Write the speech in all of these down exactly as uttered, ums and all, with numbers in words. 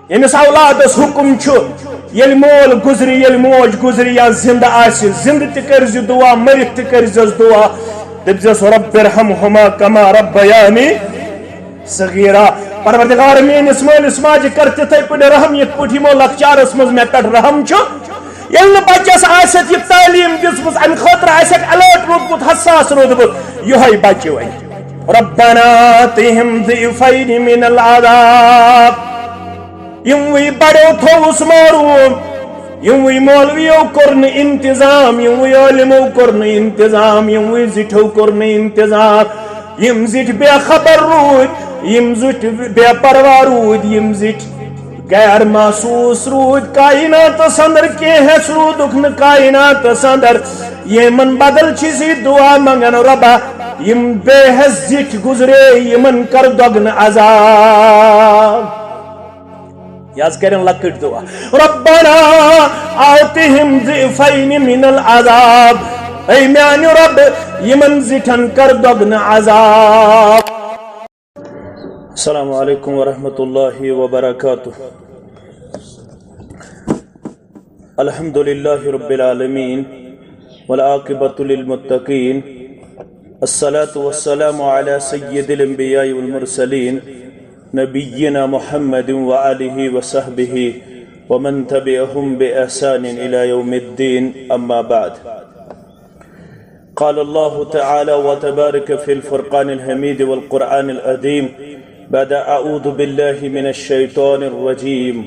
ییٚمِس اولادس حکم چھُ، ییٚلہِ مول گُزرِ، ییٚلہِ موج گُزرِ یا زِندٕ آسہِ، زِندٕ تہِ کٔرزِ دُعا، مٔرِتھ تہِ کٔرزٮ۪س دُعا۔ دٔپزٮ۪س، "رب ارحمہما کما ربیانی صغیرا۔" پروردگار، میٲنِس مٲلِس ماجہِ کر تِتھے پٲٹھۍ رحم، یِتھ پٲٹھۍ یِمو لۄکچارس منٛز مےٚ پٮ۪ٹھ رحم چھُ۔ ییٚلہِ نہٕ بچس آسٮ۪کھ یہِ تعلیٖم دِژمٕژ، امہِ خٲطرٕ آسٮ۪کھ الرٹ روٗدمُت، حساس روٗدمُت، یِہوٚے بچہِ وۄنۍ۔ ربنا آتِہِم ضِعفَینِ مِنَ الْعَذَابِ۔ یِموٕے بڑیو تھووُس معروٗم، یِموٕے مولویو کوٚر نہٕ انتظام، یِموٕے عٲلمو کوٚر نہٕ انتظام، یِموٕے زِٹھیو کوٚر نہٕ انتظام۔ یِم زِٹھۍ بے خبر روٗدۍ، یِم زِٹھۍ بے پرواہ روٗدۍ، یِم زِٹھۍ غیر محسوس روٗدۍ کائناتس اندر، کینٛہہ ہس روٗدُکھ نہٕ کائناتس اندر۔ یِمن بدل چھِ زِ دعا منگان، رۄبا، یِم بے حس زِٹھۍ گُزرے، یِمن کر دۄگنہٕ عذاب۔ یہِ حظ کرن لۄکٕٹ دعا، ربنا آتِہِم ضِعفَینِ مِنَ الْعَذَابِ۔ اے میانہِ رۄب، یِمن زِٹھٮ۪ن کر دۄگنہٕ عذاب۔ السلام عليكم ورحمة الله وبركاته. الحمد لله رب العالمين، والعاقبة للمتقين، الصلاة والسلام على سيد الأنبياء والمرسلين، نبينا محمد وآله وصحبه ومن تبعهم بإحسان إلى يوم الدين، أما بعد. قال الله تعالى وتبارك في الفرقان الحميد والقرآن العظيم بعد أعوذ بالله من الشيطان الرجيم.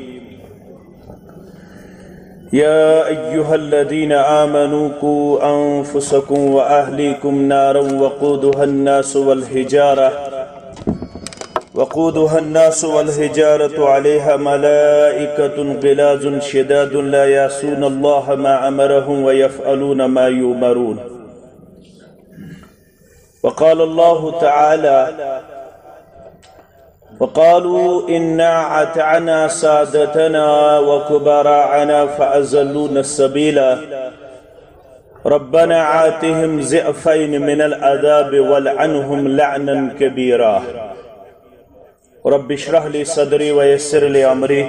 يا أيها الذين آمنوا قوا أنفسكم وأهليكم نارا وقودها الناس والحجارة، وقودها الناس والحجارة عليها ملائكة غلاظ شداد لا يعصون الله ما أمرهم ويفعلون ما يؤمرون. وقال الله تعالى: وقالوا إنا أطعنا سادتنا وكبراءنا فأضلونا السبيلا. ربنا آتهم ضعفين من العذاب والعنهم لعنا كبيرا. رب اشرح لي صدري ويسر لي أمري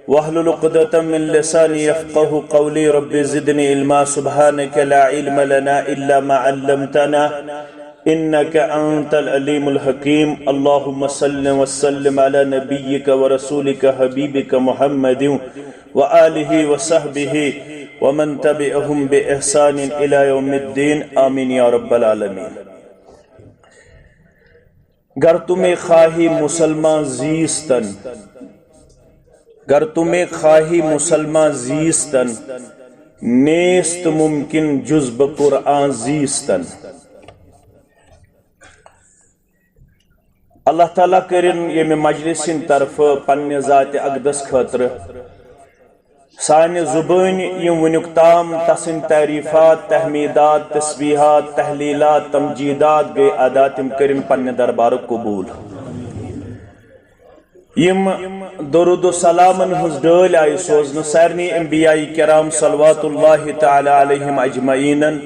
واحلل عقدة من لساني يفقه قولي. رب زدني علما. سبحانك لا علم لنا إلا ما علمتنا إنك أنت العليم الحكيم. اللهم صل وسلم على نبيك ورسولك حبيبك محمد وآله وصحبه ومن تبعهم بإحسان إلى يوم الدين. آمين يا رب العالمين. گر تو میں خواہی مسلمان زیستن، گر تو میں خواہی مسلمان زیستن، نیست ممکن جز بہ قرآن زیستن۔ اللہ تعالیٰ کٔرِن ییٚمہِ مجلس ہٕنٛدِ طرفہٕ پننہِ ذاتِ اقدس خٲطرٕ سانہِ زُبٲنۍ یِم وٕنیُک تام تسٕنٛدۍ تعریفات، تحمیدات، تسبیحات، تحلیلات، تمجیدات گٔے ادا، تِم کٔرِن پننہِ دربارُک قبوٗل۔ یِم درود و سلامن ہٕنٛز ڈٲلۍ آیہِ سوزنہٕ سارنٕے انبیاء کرام صلوات اللہ تعالیٰ علیہم اجمعینن،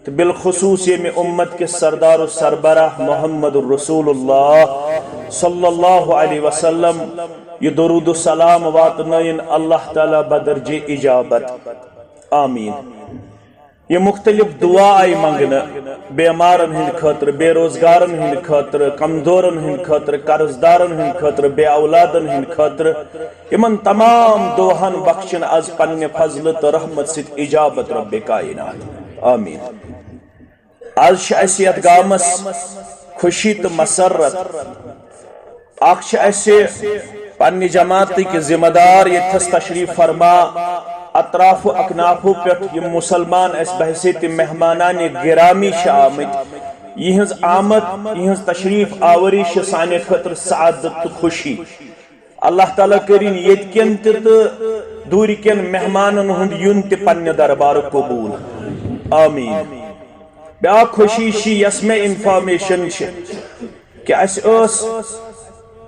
تہٕ بالخصوص ییٚمہِ اُمت کِس سردار و سربراہ محمد رسول اللہ صلی اللہ علیہ وسلم، یہِ درود و سلام واتنٲیِن اللہ تعالیٰ بدرجِ اجابت۔ آمین۔ یہِ مختلف دعا آیہِ منگنہٕ، بیمارن ہٕنٛدِ خٲطرٕ، بے روزگارن ہٕنٛدِ خٲطرٕ، کمزورن ہٕنٛدِ خٲطرٕ، قرض دارن ہٕنٛدِ خٲطرٕ، بے اولادن ہٕنٛدِ خٲطرٕ، یِمن تمام دعاہن بخشن از پننہِ فضلہٕ تہٕ رحمت سۭتۍ اجابت رب کائنات۔ آمین۔ از چھِ اَسہِ یَتھ گامَس خوشی تہٕ مسرت۔ اکھ چھِ اَسہِ پننہِ جماعتٕکۍ ذمہ دار ییٚتھَس تشریف فرما، اطراف و اکنافو پٮ۪ٹھ یِم مسلمان اَسہِ بحیثیت مہمانان گرامی چھِ آمٕتۍ، یِہٕنٛز آمد، یِہٕنٛز تشریف آوری چھِ سانہِ خٲطرٕ سعادت تہٕ خوشی۔ اللہ تعالیٰ کٔرِن ییٚتہِ کٮ۪ن تہِ تہٕ دوٗرِ کٮ۪ن مہمانن ہُنٛد یُن تہِ پننہِ دربارُک قبوٗل۔ آمین۔ بیٛاکھ خوشی چھِ، یۄس مےٚ انفارمیشن چھِ، کہِ اَسہِ ٲس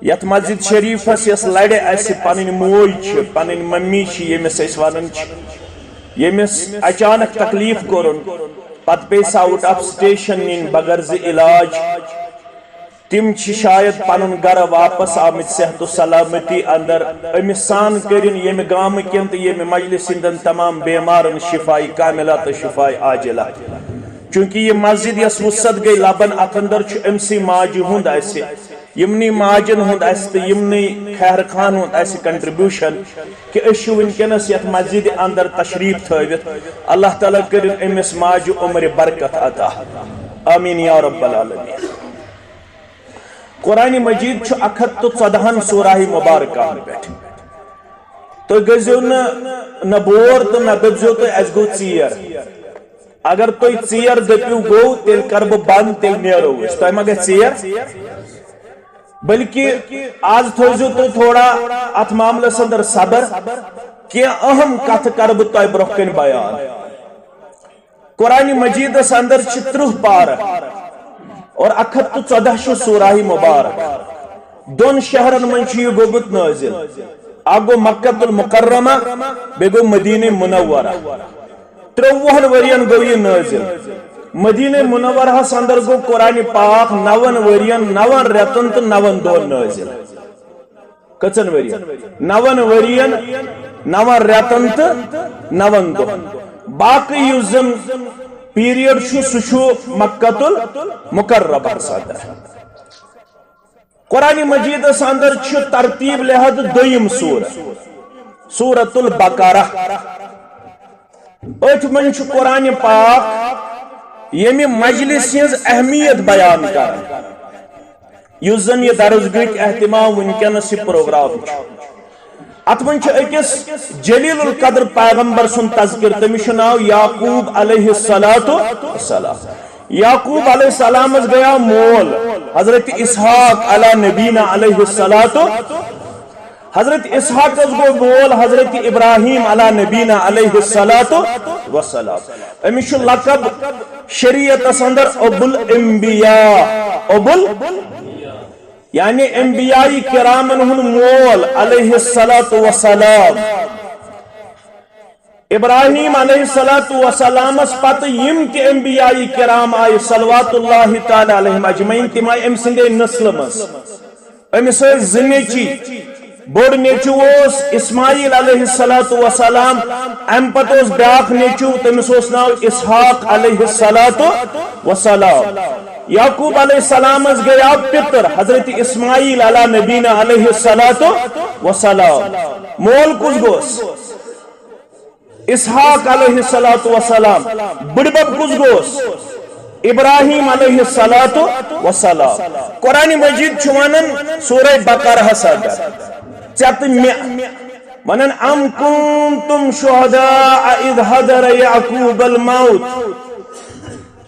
یَتھ مسجد شریٖفس، یۄس لرِ اَسہِ پنٕنۍ موج چھِ، پنٕنۍ ممی چھِ، ییٚمِس أسۍ وَنان چھِ، ییٚمِس اچانک تکلیف کوٚرُن، پتہٕ پیٚیہِ سۄ out of station نِنۍ بغرض علاج۔ تِم چھِ شاید پنُن گرٕ واپس آمٕتۍ صحت و سلامتی اندر۔ أمِس سان کٔرِن ییٚمہِ گامہٕ کٮ۪ن تہٕ ییٚمہِ مجلس ہٕنٛدٮ۪ن تمام بیمارن شفاء کاملہ تہٕ شفاء عاجلہ۔ چونکہ یہِ مسجد یۄس وسعت گٔے لبن، اتھ اندر چھُ أمسٕے ماجہِ ہُنٛد اسہِ، یِمنٕے ماجن ہُنٛد اسہِ تہٕ یِمنٕے خیر خان ہُنٛد اسہِ contribution کہ أسۍ چھِ وٕنکیٚنس یتھ مسجد اندر تشریف تھٲوِتھ۔ اللہ تعالیٰ کٔرِن أمِس ماجہِ عمرِ برکت عطا۔ آمین یا رب العالمین۔ قرآن مجید چھُ اکھ ہتھ تہٕ ژۄدہن سورہ مبارکہن پٮ۪ٹھ۔ تُہۍ گٔژھزیو نہٕ نہ بور تہٕ نہ دٔپزیو تُہۍ اَسہِ گوٚو ژیر۔ اگر تُہۍ ژیر دٔپِو گوٚو، تیٚلہِ کرٕ بہٕ بند، تیٚلہِ نیرو أسۍ۔ تۄہہِ ما گژھِ ژیر؟ بلکہ آز تھٲوزیو تُہۍ تھوڑا اتھ معاملس اندر صبر، کینٛہہ اہم کتھٕ کرٕ بہٕ تۄہہِ برونٛہہ کنہِ بیان۔ قرآن مجیدس اندر چھِ ترٕٛہ پارٕ اور اکھ ہتھ تہٕ ژۄدہ چھُ سورہ مبارک۔ دۄن شہرن منٛز چھُ یہِ گوٚمُت نٲزِل۔ اکھ گوٚو مکۃ المکرمہ، بیٚیہِ گوٚو مدینہ منورہ۔ ترٛۆوُہن ؤرین گوٚو یہِ نٲزِل۔ مدینہ منورہس اندر گوٚو قرآن پاک نون ؤرین، نون رٮ۪تن تہٕ نون دۄہن نٲزِل۔ کٔژن ؤرین؟ نون ؤرین، نون رٮ۪تن تہٕ نون دۄہن۔ باقٕے یُس زن period چھُ، سُہ چھُ مکۃ المکرمہس اندر۔ قرآن مجیدس اندر چھُ ترتیب لحاظ دوٚیِم سورہ، سورۃ البقرہ۔ أتھۍ منٛز چھُ قرآن پاک ییٚمہِ مجلس ہٕنٛز اہمیت بیان کران، یُس زن یہِ درس گٔہٕکۍ اہتمام وٕنکیٚنس یہِ پروگرام چھُ۔ اتھ منٛز چھُ أکِس جلیل القدر پیغمبر سُنٛد تذکر، تٔمِس چھُ ناو یعقوب علیہ الصلوۃ والسلام۔ یعقوب علیہ السلامس گٔیاو مول حضرت اسحاق علی نبینا علیہ الصلوۃ۔ حضرت اسحاقس گوٚو مول حضرت ابراہیم علی نبینا علیہ الصلوۃ والسلام۔ أمِس چھُ لقب شریعتس اندر ابو الانبیاء، ابو ال-، یعنی انبیاء کرامن ہُنٛد مول علیہ الصلوۃ والسلام۔ ابراہیم علیہ الصلوۃ والسلامس پتہٕ یِم تہِ انبیاء کرام آیہِ صلوات اللہ تعالیٰ علیہم اجمعین، تِم آیہِ أمۍ سٕنٛدے نسلہِ منٛز۔ أمِس ٲسۍ زٕ نیٚچی، بوٚڑ نیٚچوٗ اوس اسماعیل علیہ الصلوۃ والسلام، اَمہِ پتہٕ اوس بیٛاکھ نیٚچوٗ، تٔمِس اوس ناو اسحاق علیہ الصلوۃ والسلام۔ یعقوب علیہ السلامس گٔیاو پِتٕر حضرت اسماعیل علی نبینا علیہ الصلوۃ والسلام۔ مول کُس گوٚس؟ اسحاق علیہ الصلوۃ والسلام۔ بٕڈبب کُس گوٚس؟ ابراہیم علیہ الصلوۃ والسلام۔ قرآن مجید چھُ ونان سورہ بقرہس اندر، ژےٚ تہٕ مےٚ، ونان، "ام کنتم شہداء اذ حضر یعقوب الموت۔"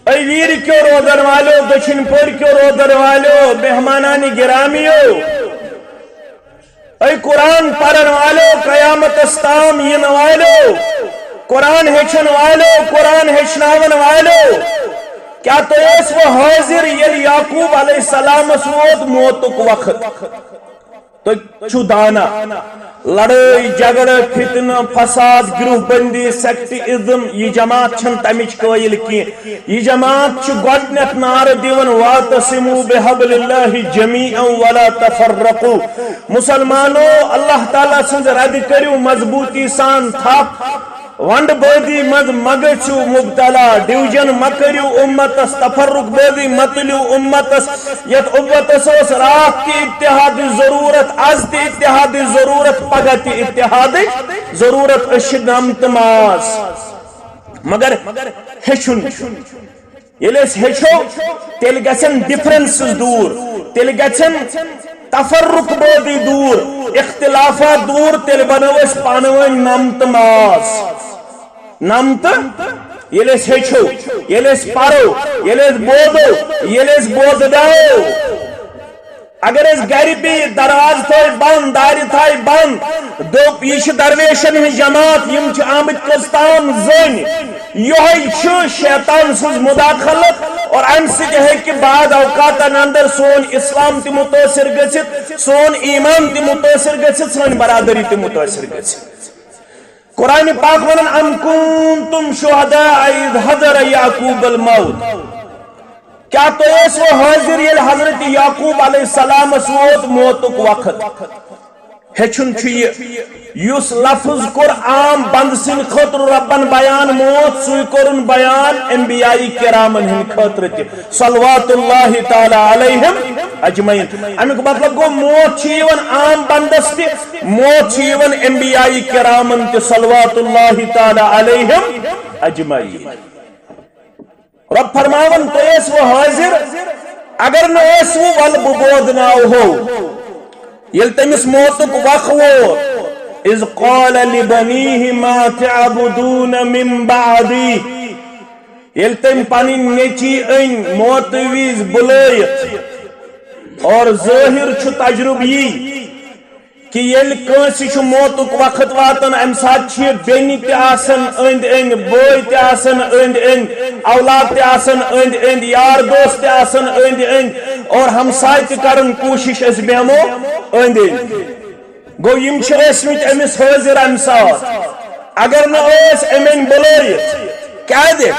اے ویر کیو روزن والو، دچھن پور کیو روزن والو، مہمانان گرامیو، اے قرآن پرن والو، قیامتس تام ین والو، قرآن ہیچھن والو، قرآن ہیچھناون والو، کیا تُہۍ ٲسوٕ حٲضِر ییٚلہِ یعقوب علیہ السلامس ووت موتُک وقت؟ تُہۍ چھِو دانا۔ لڑٲے، جھگڑٕ، فتنہٕ، فساد، گروہ بندی، سیکٹرزم، یہِ جماعت چھنہٕ تمِچ قٲیِل کینٛہہ۔ یہِ جماعت چھِ گۄڈٕنیتھ نعرٕ دِوان، "واعتصموا بحبل اللہ جمیعا ولا تفرقوا۔" مسلمانو، اللہ تعالیٰ سٕنٛز رَدِ کٔرِو مضبوٗطی سان تھپھ۔ ونڈ بٲزی منٛز مہ گٔژھِو مبتلا، ڈویژن مہ کٔرِو امتس، تفرق بٲزی مہ تُلِو امتس۔ یتھ امتس اوس راتھ تہِ اتحادٕچ ضروٗرت، از تہِ اتحادٕچ ضروٗرت، پگاہ تہِ اتحادٕچ ضروٗرت۔ أسۍ چھِ نمتہٕ ماز، مگر ہیٚچھُن چھُ۔ ییٚلہِ أسۍ ہیٚچھو، تیٚلہِ گژھن differences دوٗر، تیٚلہِ گژھن تفرق بٲزی دوٗر، اختلافات دوٗر، تیٚلہِ بنو أسۍ پانہٕ ؤنۍ نمتہٕ ماز۔ نمتہٕ، ییٚلہِ أسۍ ہیٚچھو، ییٚلہِ أسۍ پرو، ییٚلہِ أسۍ بوزو، ییٚلہِ أسۍ بوزناوو۔ اگر أسۍ گرِ بِہِتھ دروازٕ تھٲے بنٛد، دارِ تھایہِ بنٛد، دوٚپ، "یہِ چھِ درویشن ہٕنٛز جماعت، یِم چھِ آمٕتۍ کٔژ تام زٔنۍ۔" یِہوٚے چھُ شیطان سٕنٛز مداخلت، اور اَمہِ سۭتۍ ہیٚکہِ بعض اوقاتن اندر سون اسلام تہِ متٲثر گٔژھِتھ، سون ایمان تہِ متٲثر گٔژھِتھ، سٲنۍ برادری تہِ متٲثر گٔژھِتھ۔ قرآن پاک ونان، "ام کنتم شہداء اذ حضر یعقوب الموت۔" کیا تُہۍ ٲسوٕ حٲضِر ییٚلہِ حضرت یعقوب علیہ السلامس ووت موتُک وقت؟ ہیٚچھُن چھُ یہِ، یُس لفظ کوٚر عام بندٕ سٕنٛدِ خٲطرٕ رۄبن بیان موت، سُے کوٚرُن بیان انبیاء کرامن ہٕنٛدِ خٲطرٕ تہِ، صلوات اللہ تعالیٰ علیہم اجمعین۔ امیُک مطلب گوٚو، موت چھُ یِوان عام بندس تہِ، موت چھُ یِوان انبیاء کرامن تہِ، صلوات اللہ تعالیٰ علیہم اجمعین۔ رۄب فرماوان، تُہۍ ٲسوٕ حٲضِر؟ اگر نہٕ ٲسوٕ، وَلہٕ بہٕ بوزناوہو۔ ییٚلہِ تٔمِس موتُک وق ووت، اذ قال لبنیہ ما تعبدون من بعدی، ییٚلہِ تٔمۍ پنٕنۍ نیٚچی أنۍ موتہٕ وِزِ بُلٲیِتھ، اور ظٲہِر چھُ تجربہٕ یی کہِ ییٚلہِ کٲنٛسہِ چھُ موتُک وقت واتان، اَمہِ ساتہٕ چھِ بیٚنہِ تہِ آسان أنٛدۍ أنٛدۍ، بٲے تہِ آسان أنٛدۍ أنٛدۍ، اولاد تہِ آسان أنٛدۍ أنٛدۍ، یار دوست تہِ آسان أنٛدۍ أنٛدۍ، اور ہمساے تہِ کران کوٗشِش أسۍ بیٚہمو أنٛدۍ أنٛدۍ۔ گوٚو، یِم چھِ ٲسمٕتۍ أمِس حٲضِر اَمہِ ساتہٕ۔ اگر نہٕ ٲسۍ أمۍ أنۍ بُلٲیِتھ، کیٛازِ؟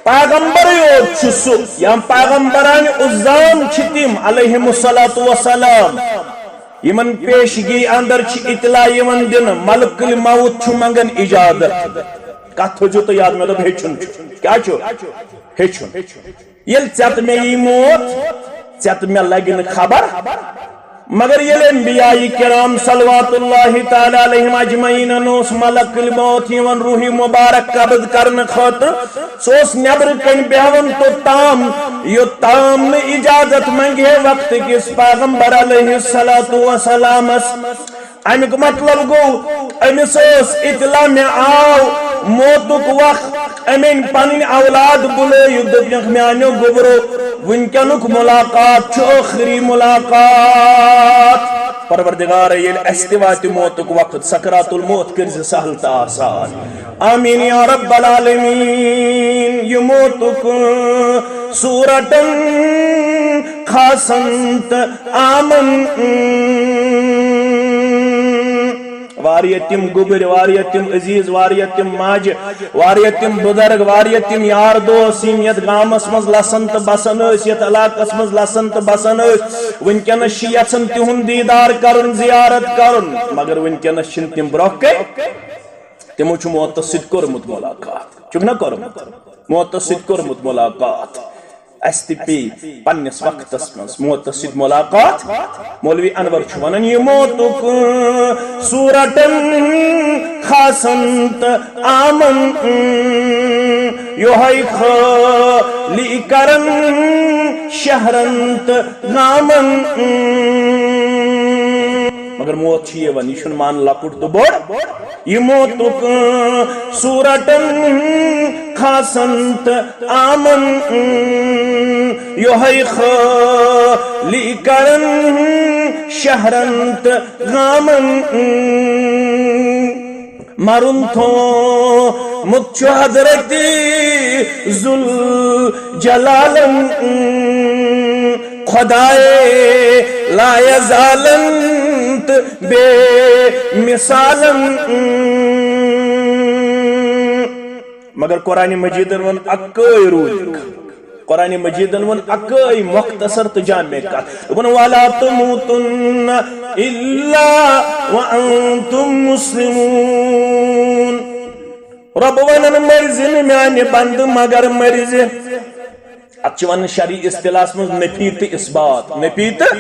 پیغمبرٕے یوت چھُ سُہ، یا پیغمبرانہِ عظام چھِ تِم علیہم الصلوۃ والسلام، یِمن پیشگی اندر چھِ اطلاع یِوان دِنہٕ، ملک الموت چھُ منگان اجازت۔ کتھ تھٲوزیو تُہۍ یاد، مےٚ دوٚپ ہیٚچھُن چھُ۔ کیٛاہ چھُ؟ ہیٚچھُن۔ ییٚلہِ ژےٚ تہٕ مےٚ یی موت، ژےٚ تہٕ مےٚ لگہِ نہٕ خبر۔ مگر ییٚلہِ انبیاء کرام صلوات اللہ تعالیٰ علیہم اجمعینن اوس ملک الموت یِوان روحی مبارک قبض کرنہٕ خٲطرٕ، سُہ اوس نٮ۪برٕ کنہِ بیہوان توٚتام، یوٚتام نہٕ اجازت منگہِ ہے وقت کِس پیغمبر علیہ الصلوۃ والسلامس۔ امیُک مطلب گوٚو، أمِس ٲس اطلاع، مےٚ آو موتُک وق، أمۍ أنۍ پنٕنۍ اولاد بُلٲیِتھ، دوٚپنکھ، میانیو گوٚبرو، وٕنکیٚنُک ملاقات چھُ ٲخری ملاقات۔ پروردگار، ییٚلہِ اَسہِ تہِ واتہِ موتُک وقت، سکرات الموت کٔرۍ زِ سہل تہٕ آسان۔ آمین یا رب العالمین۔ یہِ موتُک سورٹن خاصن تہٕ عامن۔ واریاہ تِم گوٚبٕرۍ، واریاہ تِم عزیز، واریاہ تِم ماجہِ، واریاہ تِم بُزرگ، واریاہ تِم یار دوس، یِم یَتھ گامَس منٛز لَسان تہٕ بَسان ٲسۍ، یَتھ علاقَس منٛز لَسان تہٕ بَسان ٲسۍ، وٕنکیٚنَس چھِ یَژھان تِہُنٛد دیٖدار کَرُن، زِیارت کَرُن، مگر وٕنکیٚنَس چھِنہٕ تِم برٛونٛہہ کَنہِ۔ تِمو چھُ موتَس سۭتۍ کوٚرمُت مُلاقات، چھُکھ نہ کوٚرمُت؟ موتَس سۭتۍ کوٚرمُت مُلاقات۔ اَسہِ تہِ پیٚیہِ پننِس وقتس منٛز موتس سۭتۍ ملاقات۔ مولوی انور چھُ ونان، یہِ موتُک صورتن خاصن تہٕ عامن، یۄہے خٲلی کرن شہرن تہٕ گامن۔ مگر موت چھُ یِوان، یہِ چھُنہٕ مان لۄکُٹ تہٕ بوٚڑ۔ یہِ موتُک صورتن خاصن تہٕ عامن، یۄہے خٲلی کرن شہرن تہٕ گامن۔ مرُن تھومُت چھُ حضرت ذوالجلالن، خدائے لایزالن تہٕ بے مثالن۔ مگر قرآن مجیدن ووٚن اکٲے روٗلِنگ۔ قرآن مجیدن ووٚن اکٲے مختصر تہٕ جامع کتھ۔ دوٚپُن، "ولا تموتن الا وانتم مسلمون۔" رۄب ونان، "مرزِ نہٕ میانہِ بندٕ مگر مرزِ۔" اتھ چھِ ونان شرعی اصطلاحس منٛز نفی تہٕ اثبات، نفی تہٕ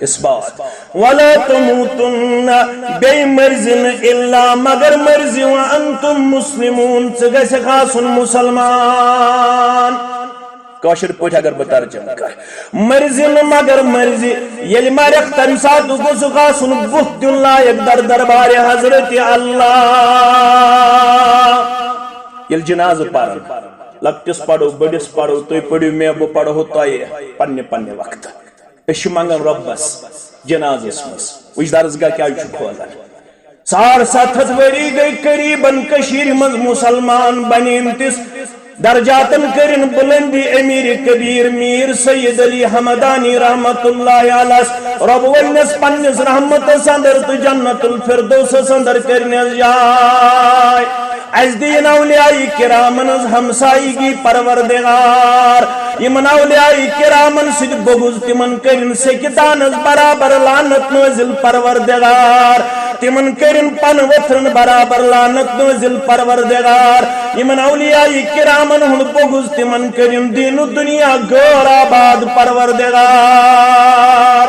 اثبات۔ "ولا تموتن"، بیٚیہِ مرزِ نہٕ، "الا"، مگر مرزِ، "وانتم مسلمون"، ژٕ گژھکھ آسُن مُسلمان۔ کٲشِر پٲٹھۍ اگر بہٕ ترجمہٕ کرٕ، مرزِ نہٕ مگر مرزِ، ییٚلہِ مرکھ تمہِ ساتہٕ گوٚژھکھ آسُن بُتھ دیُن لایق در دربارِ حضرت اللہ۔ ییٚلہِ جنازٕ پرن، لۄکٹِس پرو، بٔڑِس پرو، تُہۍ پٔرِو مےٚ، بہٕ پرہو تۄہہِ، پننہِ پننہِ وقتہٕ۔ أسۍ چھِ منگان رۄبس جنازس منٛز، وٕچھ درسگاہ کیازِ چھُ کھولان۔ ساڑ ستھ ہتھ ؤری گٔے قریباً کٔشیٖرِ منٛز مُسلمان بنیمتِس، درجاتن کٔرِن بُلندی امیر کبیر میر سید علی حمدانی رحمت اللہ علیہ۔ رۄب ؤنِس پننِس رحمتس اندر تہٕ جنت الفردوسس اندر کٔرنس جاے۔ اسہِ دِیِن اولیاء کرامن ہٕنٛز ہمسایگی پروردگار۔ یِمن اولیاء کرامن سۭتۍ بغض، تِمن کٔرِن سکتانس برابر لعنت نٲزِل پروردگار۔ تِمن کٔرِن پن ؤتھرن برابر لعنت نٲزِل پروردگار۔ یِمن اولیاء کرامن ہُنٛد بغض، تِمن کٔرِن دین و دنیا غٲر آباد پروردگار۔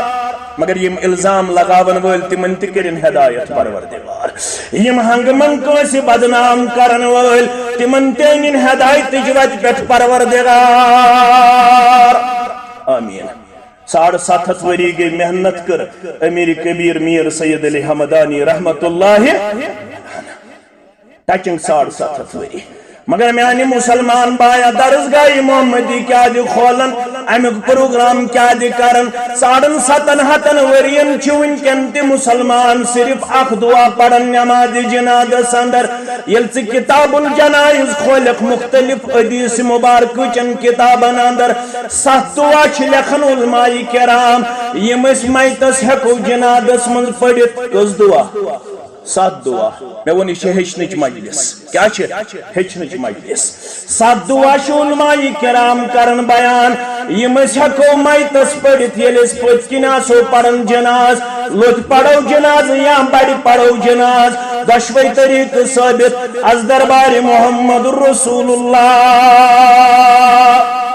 مگر یِم الزام لگاون وٲلۍ، تِمن تہِ کٔرِن ہدایت پروردگار۔ یِم ہنگہٕ منگہٕ کٲنٛسہِ بدنام کرن وٲلۍ، تِمن تہِ أنِن ہدایتٕچ وتہِ پٮ۪ٹھ پروردگار۔ آمین۔ ساڑ ستھ ہتھ ؤری گٔے محنت کٔر امیر کبیر میر سید علی ہمدانی رحمت اللہ۔ ٹچنگ ساڑ ستھ ہتھ ؤری۔ مگر میانہِ مسلمان بایا، درسگاہ محمدی کیازِ کھولن، امیُک پروگرام کیازِ کرن؟ ساڑن ستن ہتن ؤرین چھِ وٕنکٮ۪ن تہِ مسلمان صرف اکھ دعا پران نماز جنازس اندر۔ ییٚلہِ ژٕ کتاب الجنائز کھولکھ، مختلف حدیث مبارکہٕ چٮ۪ن کتابن اندر ستھ دعا چھِ لیکھان علماء کرام، یِم أسۍ میتس ہٮ۪کو جنازس منٛز پٔرِتھ۔ کٔژ دعا؟ ستھ دعا۔ مےٚ ووٚن، یہِ چھِ ہیٚچھنٕچ مجلس۔ کیٛاہ چھِ؟ ہیٚچھنٕچ مجلس۔ ستھ دعا چھِ علماء کرام کران بیان، یِم أسۍ ہٮ۪کو میتس پٔرِتھ، ییٚلہِ أسۍ پٔتۍ کِنۍ آسو پران جناز، لوٚتۍ پرو جناز یا بڑِ پرو جناز، دۄشوے طریقہٕ ثٲبت از دربارِ محمد رسول اللہ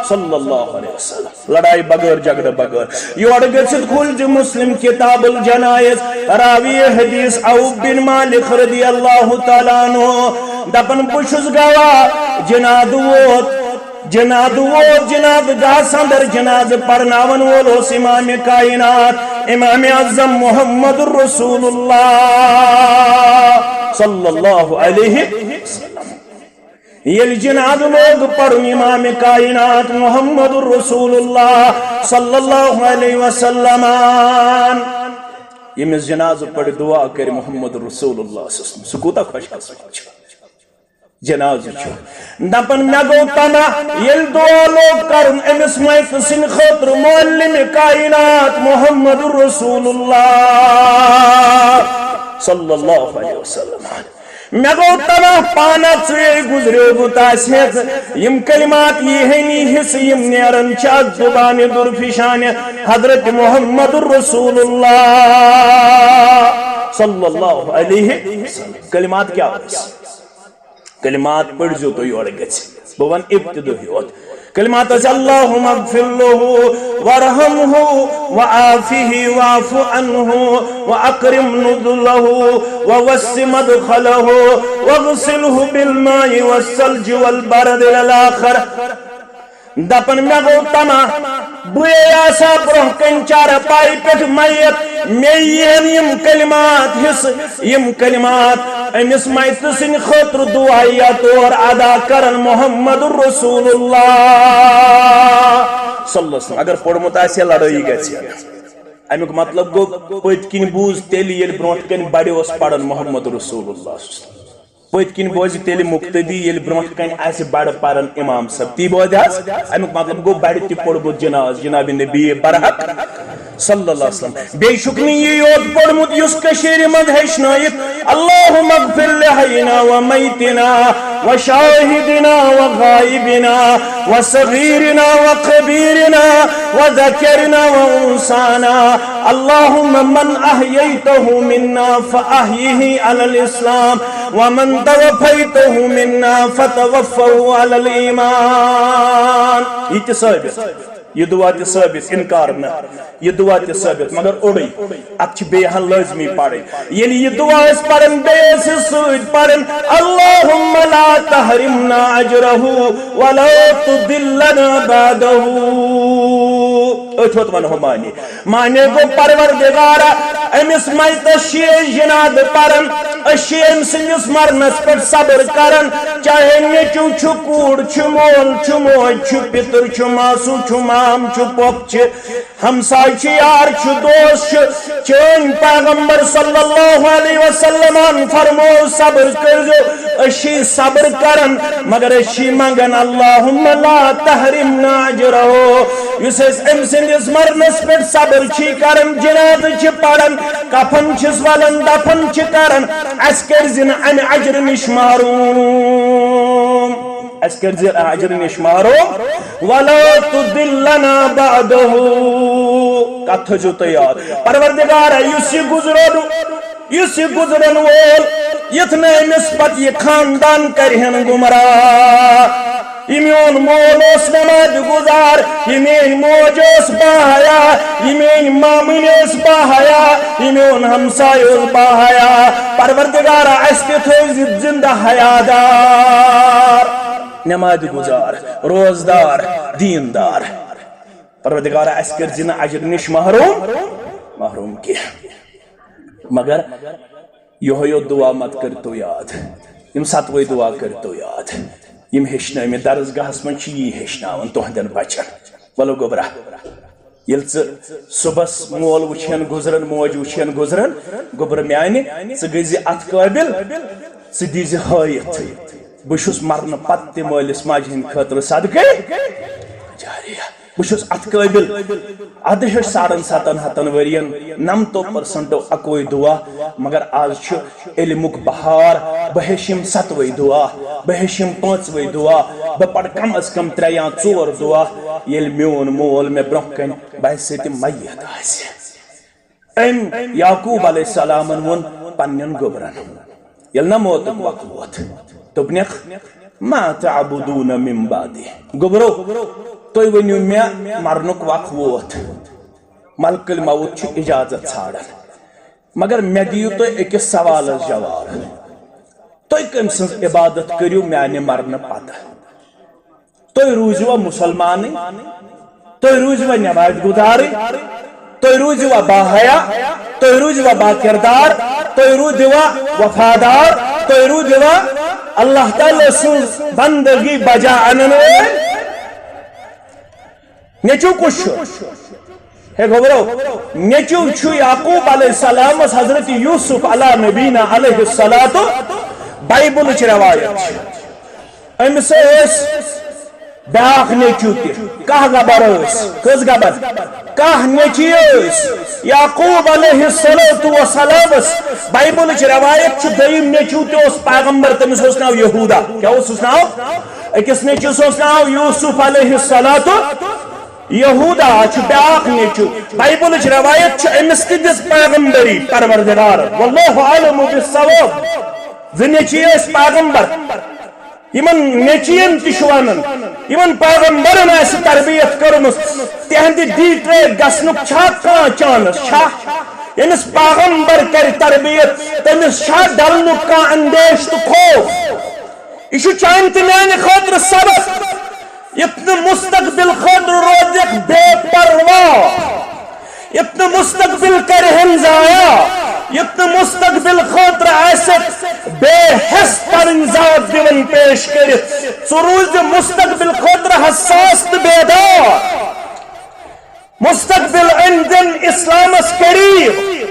صلی اللہ علیہ وسلم۔ لڑائی بغٲر، جھگڑٕ بغٲر۔ یورٕ گٔژھِتھ کھوٗلۍ زِ مسلم کتاب الجنائز، راوی حدیث عوف بن مالک رضی اللہ تعالیٰ عنہ دپان، بہٕ چھُس گواہ، جنازٕ ووت، جنازٕ ووت، جنازٕ گاہس اندر جنازٕ پرناون وول اوس امام کائنات، امام اعظم محمد رسول اللہ صلی اللہ علیہ وسلم۔ ییٚلہِ جنازٕ لوگ پرُن امام کائنات محمد رسول اللہ صلی اللہ علیہ وسلم، ییٚمِس جنازٕ پڑِ دعا کرِ محمد رسول اللہ صلی اللہ علیہ وسلم، سُہ کوٗتاہ خۄش قسمت چھُ۔ جنازٕ چھُ دپان، مےٚ گوٚو طمع، ییٚلہِ دعا لوگ کرُن أمِس میتہٕ سٕنٛدِ خٲطرٕ معلم کائنات محمد رسول اللہ صلی اللہ علیہ وسلم۔ مےٚ گوٚو تباہ پانہ ژٕے گُزریومُت آسہِ ہٮ۪کھ۔ یِم کلمات یی ہے نی حصہٕ، یِم نیران چھِ از زُبانِ درفشانِ حضرت محمد رسول اللہ صلی اللہ علیہ وسلم۔ کلمات کیٛاہ ٲسۍ؟ کلمات پٔرۍزیو تُہۍ یورٕ گٔژھِتھ۔ بہٕ وَنہٕ ابتدٲہی یوت۔ کلمات ٲسۍ، اللهم اغفر له وارحمه وعافه واعف عنه واكرم نزله ووسع مدخله واغسله بالماء والثلج والبرد الى الاخر۔ دپان، مےٚ گوٚو طمع، بہٕ آسہٕ ہا برونٛہہ کنہِ چارپایہِ پٮ۪ٹھ میت، مےٚ یِین یِم کلمات حصہٕ، یِم کلمات أمِس میتہٕ سٕنٛدِ خٲطرٕ دعایہ طور ادا کرن محمد رسول اللہ صلی اللہ علیہ وسلم۔ اگر پوٚرمُت آسہِ ہے، لڑٲیی گژھِ ہے۔ امیُک مطلب گوٚو، پٔتۍ کِنۍ بوٗز تیٚلہِ، ییٚلہِ برونٛٹھ کنہِ بڑِ اوس پران محمد رسول اللہ۔ پٔتۍ کِنۍ بوزِ تیٚلہِ مقتدی، ییٚلہِ برونٛٹھ کنہِ آسہِ بڑٕ پران امام صٲب۔ تی بوزِ حظ؟ امیُک مطلب گوٚو، بڑِ تہِ پوٚرمُت جناز جناب نبی برحق صلی اللہ علیہ وسلم۔ بیٚیہِ چھُکھ نہٕ یہِ یوت پوٚرمُت یُس کٔشیٖرِ منٛز ہیٚچھنٲیِتھ، اللهم اغفر لحينا وميتنا وشاهدنا وغائبنا وصغيرنا وكبيرنا وذكرنا وأنثانا، اللهم من أحييته منا فأحيه على الإسلام ومن توفيته منا فتوفه على الإيمان۔ یہِ تہِ ثٲبت، یہِ دعا تہِ ثٲبت، انکار نہ، یہِ دعا تہِ ثٲبت، مگر اوٚڑُے۔ اتھ چھِ بیٚیہِ ہن لٲزمی پرٕنۍ۔ ییٚلہِ یہِ دعا ٲسۍ پران، بیٚیہِ ٲسۍ أسۍ سۭتۍ پران، اللهم لا تحرمنا اجره ولا تضلنا بعده۔ أتھۍ ہوت ونہو معنی۔ معنی گوٚو، پروردگارا، أمِس میتس چھِ أسۍ جنازٕ پران، أسۍ چھِ أمۍ سٕنٛدِس مرنس پٮ۪ٹھ صبر کران، چاہے نیٚچو چھُ، کوٗر چھِ، مول چھُ، موج چھِ، پِتُر چھُ، ماسوٗ چھُ، مام چھُ، پۄپھ چھِ، ہمساے چھِ، یار چھُ، دوست چھُ۔ چٲنۍ پیغمبر صلی اللہ علیہ وسلمن فرموو، صبر کٔرزیو۔ أسۍ چھِ صبر کران، مگر أسۍ چھِ منگان، اللهم لا تحرمنا اجره۔ یُس أسۍ أمۍ سٕنٛدِس مرنس پٮ۪ٹھ صبر چھِ کران، جنازٕ چھِ پران، کفن چھِس ولان، دفن چھِ کران، اسہِ کٔرۍ زِ نہٕ امہِ اجرٕ نِش محروم، اسہِ کٔرۍ زِ اجرٕ نِش محروم۔ ولا تضلنا بعده۔ کتھ تھٲیزیو تُہۍ یاد، پروردگارا، یُس یہِ گُزرُن، یُس یہِ گُزرن وول، یُتھ نہٕ أمِس پتہٕ یہِ خاندان کرِہن گمراہ۔ یہِ میون مول اوس نمازِ گُزار، یہِ میٲنۍ موج ٲس باحیا، یہِ میٲنۍ مامٕنۍ ٲس باحیا، یہِ میون ہمساے اوس باحیا۔ پروردگارا، اسہِ تہِ تھٲوزِ زندٕ حیادار، نمازِ گُزار، روزدار، دیندار۔ پروردگارا، اسہِ کٔرۍ زِ نہٕ اجر نِش محروم، محروم کینٛہہ۔ مگر یہوے یوت دعا مت کٔرتو یاد، یِم ستوے دعا کٔرتو یاد، یِم ہیٚچھنٲومٕتۍ درسگاہس منٛز چھِ یی ہیٚچھناوان تُہنٛدٮ۪ن بچن۔ ولو گوٚبرا، ییٚلہِ ژٕ صُبحس مول وٕچھن گُزران، موج وٕچھن گُزران، گوٚبرٕ میانہِ، ژٕ گٔے زِ اتھ قٲبل، ژٕ دی زِ ہٲیِتھ۔ بہٕ چھُس مرنہٕ پتہٕ تہِ مٲلِس ماجہِ ہٕنٛدِ خٲطرٕ صدقے جاریہ۔ بہٕ چھُس اتھ قٲبل۔ ادٕ ہیوٚچھ ساڑن ستن ہتن ؤرین نمتو پرسنٹو اکوے دعا، مگر آز چھُ علمُک بہار۔ بہٕ ہیٚچھ یِم ستوے دعا، بہٕ ہیٚچھ یِم پانٛژوے دعا، بہٕ پرٕ کم از کم ترٛےٚ یا ژور دعا۔ ییٚلہِ میون مول مےٚ برونٛہہ کنہِ باسہِ تہِ میت آسہِ۔ أمۍ یعقوب علیہ السلامن ووٚن پننٮ۪ن گوٚبرن، ییٚلہِ نہ موتُک وق ووت، دوٚپنکھ، "ما تعبدون من بعدی؟" گوٚبرو، تُہۍ ؤنِو مےٚ، مرنُک وق ووت، ملک الموت چھُ اجازت ژھانڈان، مگر مےٚ دِیِو تُہۍ أکِس سوالس جواب، تُہۍ کٔمۍ سٕنٛز عبادت کٔرِو میانہِ مرنہٕ پتہٕ؟ تُہۍ روٗزِوا مُسلمانٕے؟ تُہۍ روٗزِوا نٮ۪مازِ گُزارٕے؟ تُہۍ روٗزِوا باحیا؟ تُہۍ روٗزِوا باکردار؟ تُہۍ روٗزِوا وفادار؟ تُہۍ روٗزِوا اللہ تعالیٰ سٕنٛز بندگی بجا انن وٲلۍ؟ نیٚچوٗ کُس چھُ؟ ہے گوٚبرو، نیٚچوٗ چھُ یعقوب علیہ السلامس حضرت یوسف علی نبینا علیہ الصلوۃ، بائبلٕچ روایت چھِ۔ أمِس ٲسۍ بیٛاکھ نیٚچوٗ تہِ۔ کاہ گبر ٲسۍ۔ کٔژ گبر؟ کاہ نیٚچوٗ ٲسۍ یعقوب علیہ الصلوۃ والسلامس۔ بائبلٕچ روایت چھِ، دوٚیِم نیٚچوٗ تہِ اوس پیغمبر، تٔمِس اوس ناو یہودا۔ کیٛاہ اوسُس ناو؟ أکِس نیٚچوِس اوس ناو یوسف علیہ الصلوۃ۔ یہودا چھُ بیٛاکھ نیٚچوٗ۔ بائبلٕچ روایت چھِ، أمِس تہِ دِژ پیغمبری پروردگارن۔ واللہ اعلم بالصواب۔ زٕ نیٚچوۍ ٲسۍ پیغمبر۔ یِمن نیٚچوٮ۪ن تہِ چھُ ونان، یِمن پیغمبرن آسہِ تربیت کٔرمٕژ، تِہنٛدِ ڈیٹریک گژھنُک چھا کانٛہہ چانس؟ چھا؟ ییٚمِس پیغمبر کرِ تربیت، تٔمِس چھا ڈلنُک کانٛہہ اندیش تہٕ خوف؟ یہِ چھُ چانہِ تہٕ میانہِ خٲطرٕ سبق، یُتھ نہٕ مستقبل خٲطرٕ روزکھ بے پرواہ، یُتھ نہٕ مستقبل کرِہن ضایع، یُتھ نہٕ مستقبل خٲطرٕ آسکھ بے حس پنٕنۍ ذات دِوان پیش کٔرِتھ۔ ژٕ روٗز مستقبل خٲطرٕ حساس تہٕ بیدار۔ مستقبل أنۍ دِن اسلامس قریب۔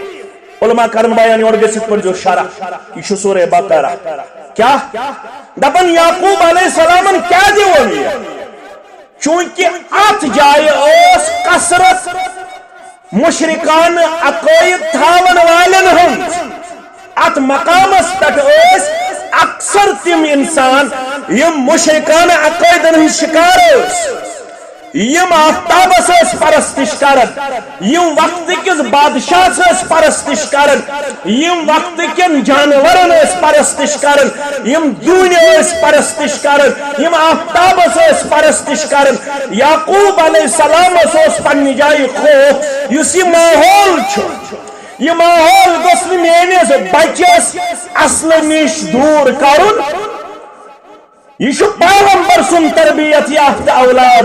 علماء کرن بیان، یورٕ گٔژھِتھ پٔرزیو شرح، یہِ چھُ سورہ بقرہ۔ کیٛاہ دپان یعقوب علیہ السلامن، کیٛاہ دِوان یہِ؟ چونکہ اتھ جایہِ ٲس کثرت مشرکانہ عقائد تھاون والٮ۪ن ہٕنٛز۔ اتھ مقامس پٮ۪ٹھ ٲسۍ اکثر تِم انسان، یِم مشرکانہ عقائدن ہٕنٛدۍ شکار ٲسۍ، یِم آفتابس ٲسۍ پرستش کران، یِم وقتہٕ کِس بادشاہس ٲسۍ پرستش کران، یِم وقتہٕ کٮ۪ن جانورن ٲسۍ پرستش کران، یِم دوٗنہِ ٲسۍ پرستش کران، یِم آفتابس ٲسۍ پرستش کران۔ یعقوب علیہ السلامس اوس پننہِ جایہِ خوف، یُس یہِ ماحول چھُ، یہِ ماحول گوٚژھ نہٕ میٲنِس بچس اصلہٕ نِش دوٗر کرُن۔ یہِ چھُ پیغمبر سُنٛد تربیت یافتہٕ اولاد۔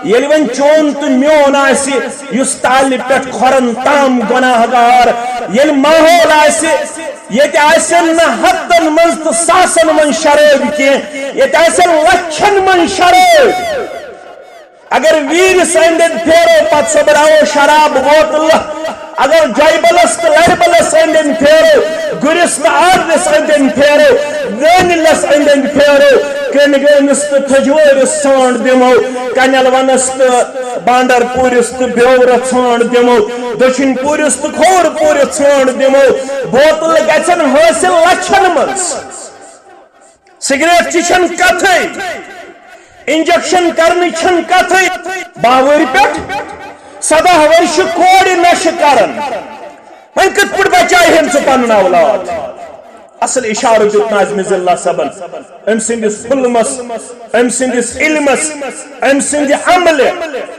ییٚلہِ وۄنۍ چون تہٕ میون آسہِ، یُس تالہِ پٮ۪ٹھ کھۄرن تام گۄناہ گار، ییٚلہِ ماحول آسہِ، ییٚتہِ آسن نہٕ ہتن منٛز تہٕ ساسن منٛز شرٲبۍ کینٛہہ، ییٚتہِ آسن لچھن منٛز شرٲبۍ، اگر ویرِس أنٛدۍ أنٛدۍ پھیرو، پتہٕ سۄمبراوو شراب بوتلہٕ۔ اگر جایبلس تہٕ لربلس أنٛدۍ أنٛدۍ پھیرو، گُرِس تہٕ آرنِس أنٛدۍ أنٛدۍ پھیرو، دٲنِلس أنٛدۍ أنٛدۍ پھیرو، کٔنۍ گٲمِس تہٕ تھجوٲرِس ژھانٛڈ دِمو، کنٮ۪ل ونس تہٕ بانڈر پوٗرِس تہٕ بیورس ژھانٛڈ دِمو، دٔچھِنۍ پوٗرِس تہٕ کھووُر پوٗرِس ژھانٛڈ دِمو۔ بوتلہٕ گژھن حٲصِل لچھن منٛز۔ سگریٹ چہِ چھن کتھے، انجیکشن کرنٕچ چھن کتھے۔ باہ وٕہٕرۍ پٮ۪ٹھ سداہ ؤرشہِ کورِ نشہٕ کران۔ وۄنۍ کِتھ پٲٹھۍ بچاوِ ہن ژٕ پنُن اولاد؟ اصل اشارٕ دیُت ناظمِ ضلع صٲبن۔ أمۍ سٕنٛدِس حلمس، أمۍ سٕنٛدِس علمس، أمۍ سٕنٛدِ عملہِ،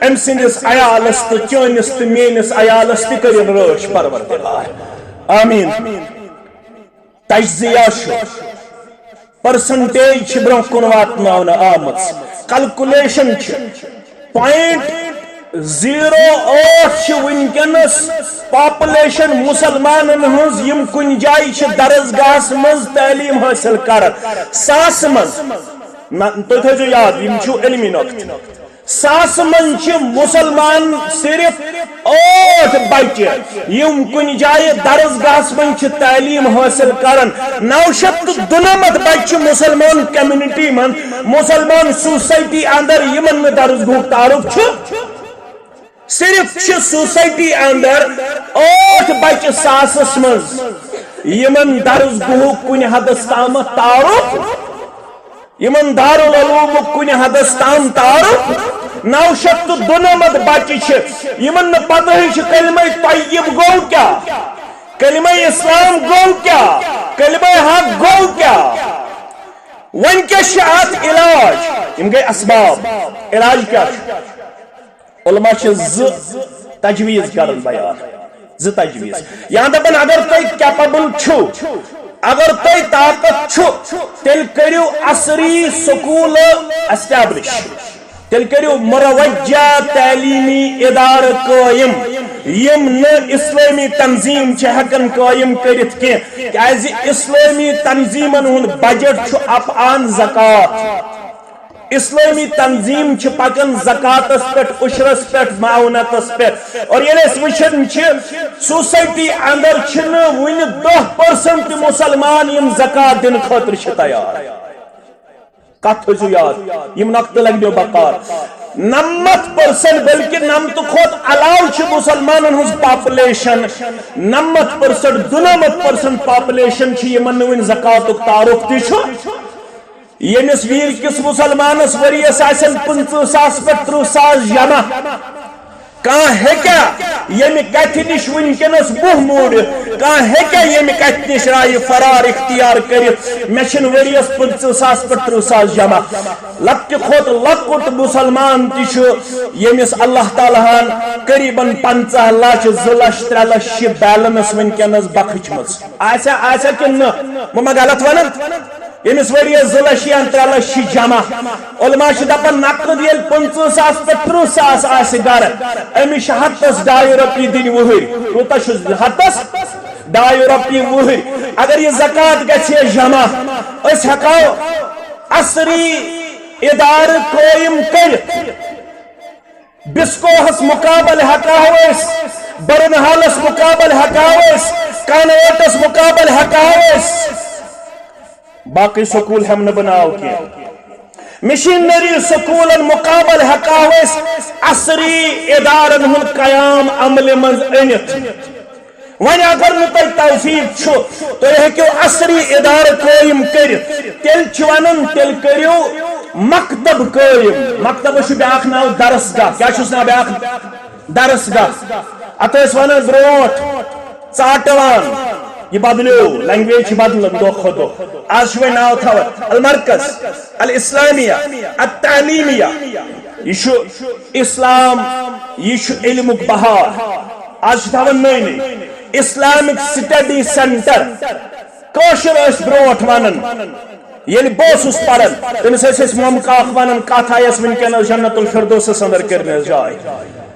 أمۍ سٕنٛدِس عیالس تہٕ چٲنِس تہٕ میٲنِس عیالس تہِ کٔرِن رٲچھ پروردگار۔ آمین۔ تجزیہ چھُ، پرسنٹیج چھِ برونٛہہ کُن واتناونہٕ آمٕژ، کلکولیشن چھِ۔ پوینٹ زیٖرو ٲٹھ چھِ وٕنکیٚنس پاپولیشن مسلمانن ہٕنٛز، یِم کُنہِ جایہِ چھِ درسگاہس منٛز تعلیٖم حٲصِل کران۔ ساسہٕ منٛز، نہ، تُہۍ تھٲیزیو یاد، یِم چھِو علمی نۄقطہٕ۔ ساسہٕ منٛز چھِ مسلمان صرف ٲٹھ بچہِ، یِم کُنہِ جایہِ درسگاہس منٛز چھِ تعلیٖم حٲصِل کران۔ نو شیٚتھ تہٕ دُنمتھ بچہِ چھِ مسلمان کمیونٹی منٛز، مسلمان سوسائٹی اندر، یِمن نہٕ درسگاہُک تعارف چھُ۔ صرف چھِ سوسائٹی اندر ٲٹھ بچہِ ساسس منٛز، یِمن درسگاہُک کُنہِ حدس تامتھ تعارف۔ یِمن دارالعلومُک کُنہِ حدس تام تعارف۔ نو شیٚتھ تہٕ دُنمتھ بچہِ چھِ، یِمن نہٕ پتہٕے چھِ کلمہ طیب گوٚو کیٛاہ، کلمہ اسلام گوٚو کیٛاہ، کلمہ حق گوٚو کیٛاہ۔ وۄنۍ کیٛاہ چھِ اتھ علاج؟ یِم گٔے اسباب۔ علاج کیٛاہ چھُ؟ علماء چھِ زٕ تجویز کران بیان، زٕ تجویز۔ یا دپان اگر تُہۍ کیپیبل چھِو، اگر تُہۍ طاقت چھُ، تیٚلہِ کٔرِو عصری سکوٗل اسٹیبلش، تیٚلہِ کٔرِو مروجہ تعلیمی ادارٕ قٲیِم، یِم نہٕ اسلٲمی تنظیٖم چھِ ہٮ۪کان قٲیِم کٔرِتھ کینٛہہ، کیازِ اسلٲمی تنظیٖمن ہُنٛد بجٹ چھُ اپان زکوٰۃ۔ اسلٲمی تنظیٖم چھِ پکان زکوٰتس پٮ۪ٹھ، عشرس پٮ۪ٹھ، معاونتس پٮ۪ٹھ۔ اور ییٚلہِ أسۍ وٕچھان چھِ، سوسائٹی اندر چھِنہٕ وُنہِ دَہ پٔرسنٹ تہِ مسلمان یِم زکوٰۃ دِنہٕ خٲطرٕ چھِ تیار۔ کتھ تھٲیزیو یاد، یِم نۄقطہٕ لگنو بکار۔ نَمَتھ پٔرسنٹ، بلکہِ نَمتہٕ کھۄتہٕ علاوٕ چھِ مسلمانن ہٕنٛز پاپولیشن، نَمَتھ پٔرسنٹ، دُنَمَتھ پٔرسنٹ پاپولیشن چھِ یِمن نہٕ وُنہِ زکوٰتُک تعارف تہِ چھُ۔ ییٚمِس ویٖر کِس مسلمانس ؤریس آسن پٕنٛژٕہ ساس پٮ۪ٹھ ترٕٛہ ساس جمع، کانٛہہ ہیٚکیٛاہ ییٚمہِ کتھِ نِش وُنکیٚنس بُہ موٗڑِتھ؟ کانٛہہ ہیٚکیٛاہ ییٚمہِ کتھِ نِش راے فرار اختیار کٔرِتھ؟ مےٚ چھِنہٕ ؤریس پٕنٛژٕہ ساس پٮ۪ٹھ ترٕٛہ ساس جمع۔ لۄکٹہِ کھۄتہٕ لۄکُٹ مسلمان تہِ چھُ، ییٚمِس اللہ تعالیٰ ہن قریباً پنٛژاہ لچھ، زٕ لچھ، ترٛےٚ لچھ چھِ بیلنس وُنکیٚنس بخٕچمٕژ۔ آسیٛا، آسیٛا کِنہٕ نہٕ؟ بہٕ ما غلط ونان؟ ییٚمِس ؤریَس زٕ لَچھ یا ترٛےٚ لَچھ چھِ جمع۔ علماء چھِ دَپان، نقد ییٚلہِ پٕنٛژٕہ ساس پٮ۪ٹھ تٕرٛہ ساس آسہِ گرٕ، أمِس چھِ ہَتَس ڈاے رۄپیہِ دِنۍ وُہٕرۍ۔ کوٗتاہ چھُ ہَتَس؟ ڈاے رۄپیہِ وُہٕرۍ۔ اگر یہِ زکوٰۃ گژھِ ہے جمع، أسۍ ہٮ۪کو عصری ادارٕ قٲیِم کٔرِتھ۔ بسکوہس مقابل ہٮ۪کہو أسۍ، برنہالس مقابل ہٮ۪کہو أسۍ، کانوینٹس مقابل ہٮ۪کہو أسۍ، باقٕے سکوٗل ہٮ۪مہٕ نہٕ بہٕ ناو کینٛہہ۔ مشنری سکوٗلن مقابل ہٮ۪کہو أسۍ عصری ادارن ہُنٛد قیام عملہِ منٛز أنِتھ۔ وۄنۍ اگر نہٕ تۄہہِ توفیق چھُ، تُہۍ ہیٚکِو عصری ادارٕ قٲیِم کٔرِتھ، تیٚلہِ چھِ وَنان، تیٚلہِ کٔرِو مکتب قٲیِم۔ مکتبس چھُ بیٛاکھ ناو درسگاہ۔ کیٛاہ چھُس ناو بیٛاکھ؟ درسگاہ۔ اَتھ ٲسۍ وَنان برونٛٹھ ژاٹوان۔ یہِ بدلیو، لینگویج چھِ بدلان دۄہ کھۄتہٕ دۄہ۔ آز چھِ وۄنۍ ناو تھاوان المرکز الاسلامیہ التعلیمیہ۔ یہِ چھُ اسلام، یہِ چھُ علمُک بہار۔ آز چھِ تھاوان نٔے نٔے اسلامک سٹڈی سینٹر۔ کٲشِر ٲسۍ برونٛٹھ ونان، ییٚلہِ بہٕ اوسُس پران، تٔمِس ٲسۍ أسۍ مۄمہٕ کاک ونان، کتھ آیس وٕنکیٚنس جنت الفردوسس اندر کٔرمٕژ جاے۔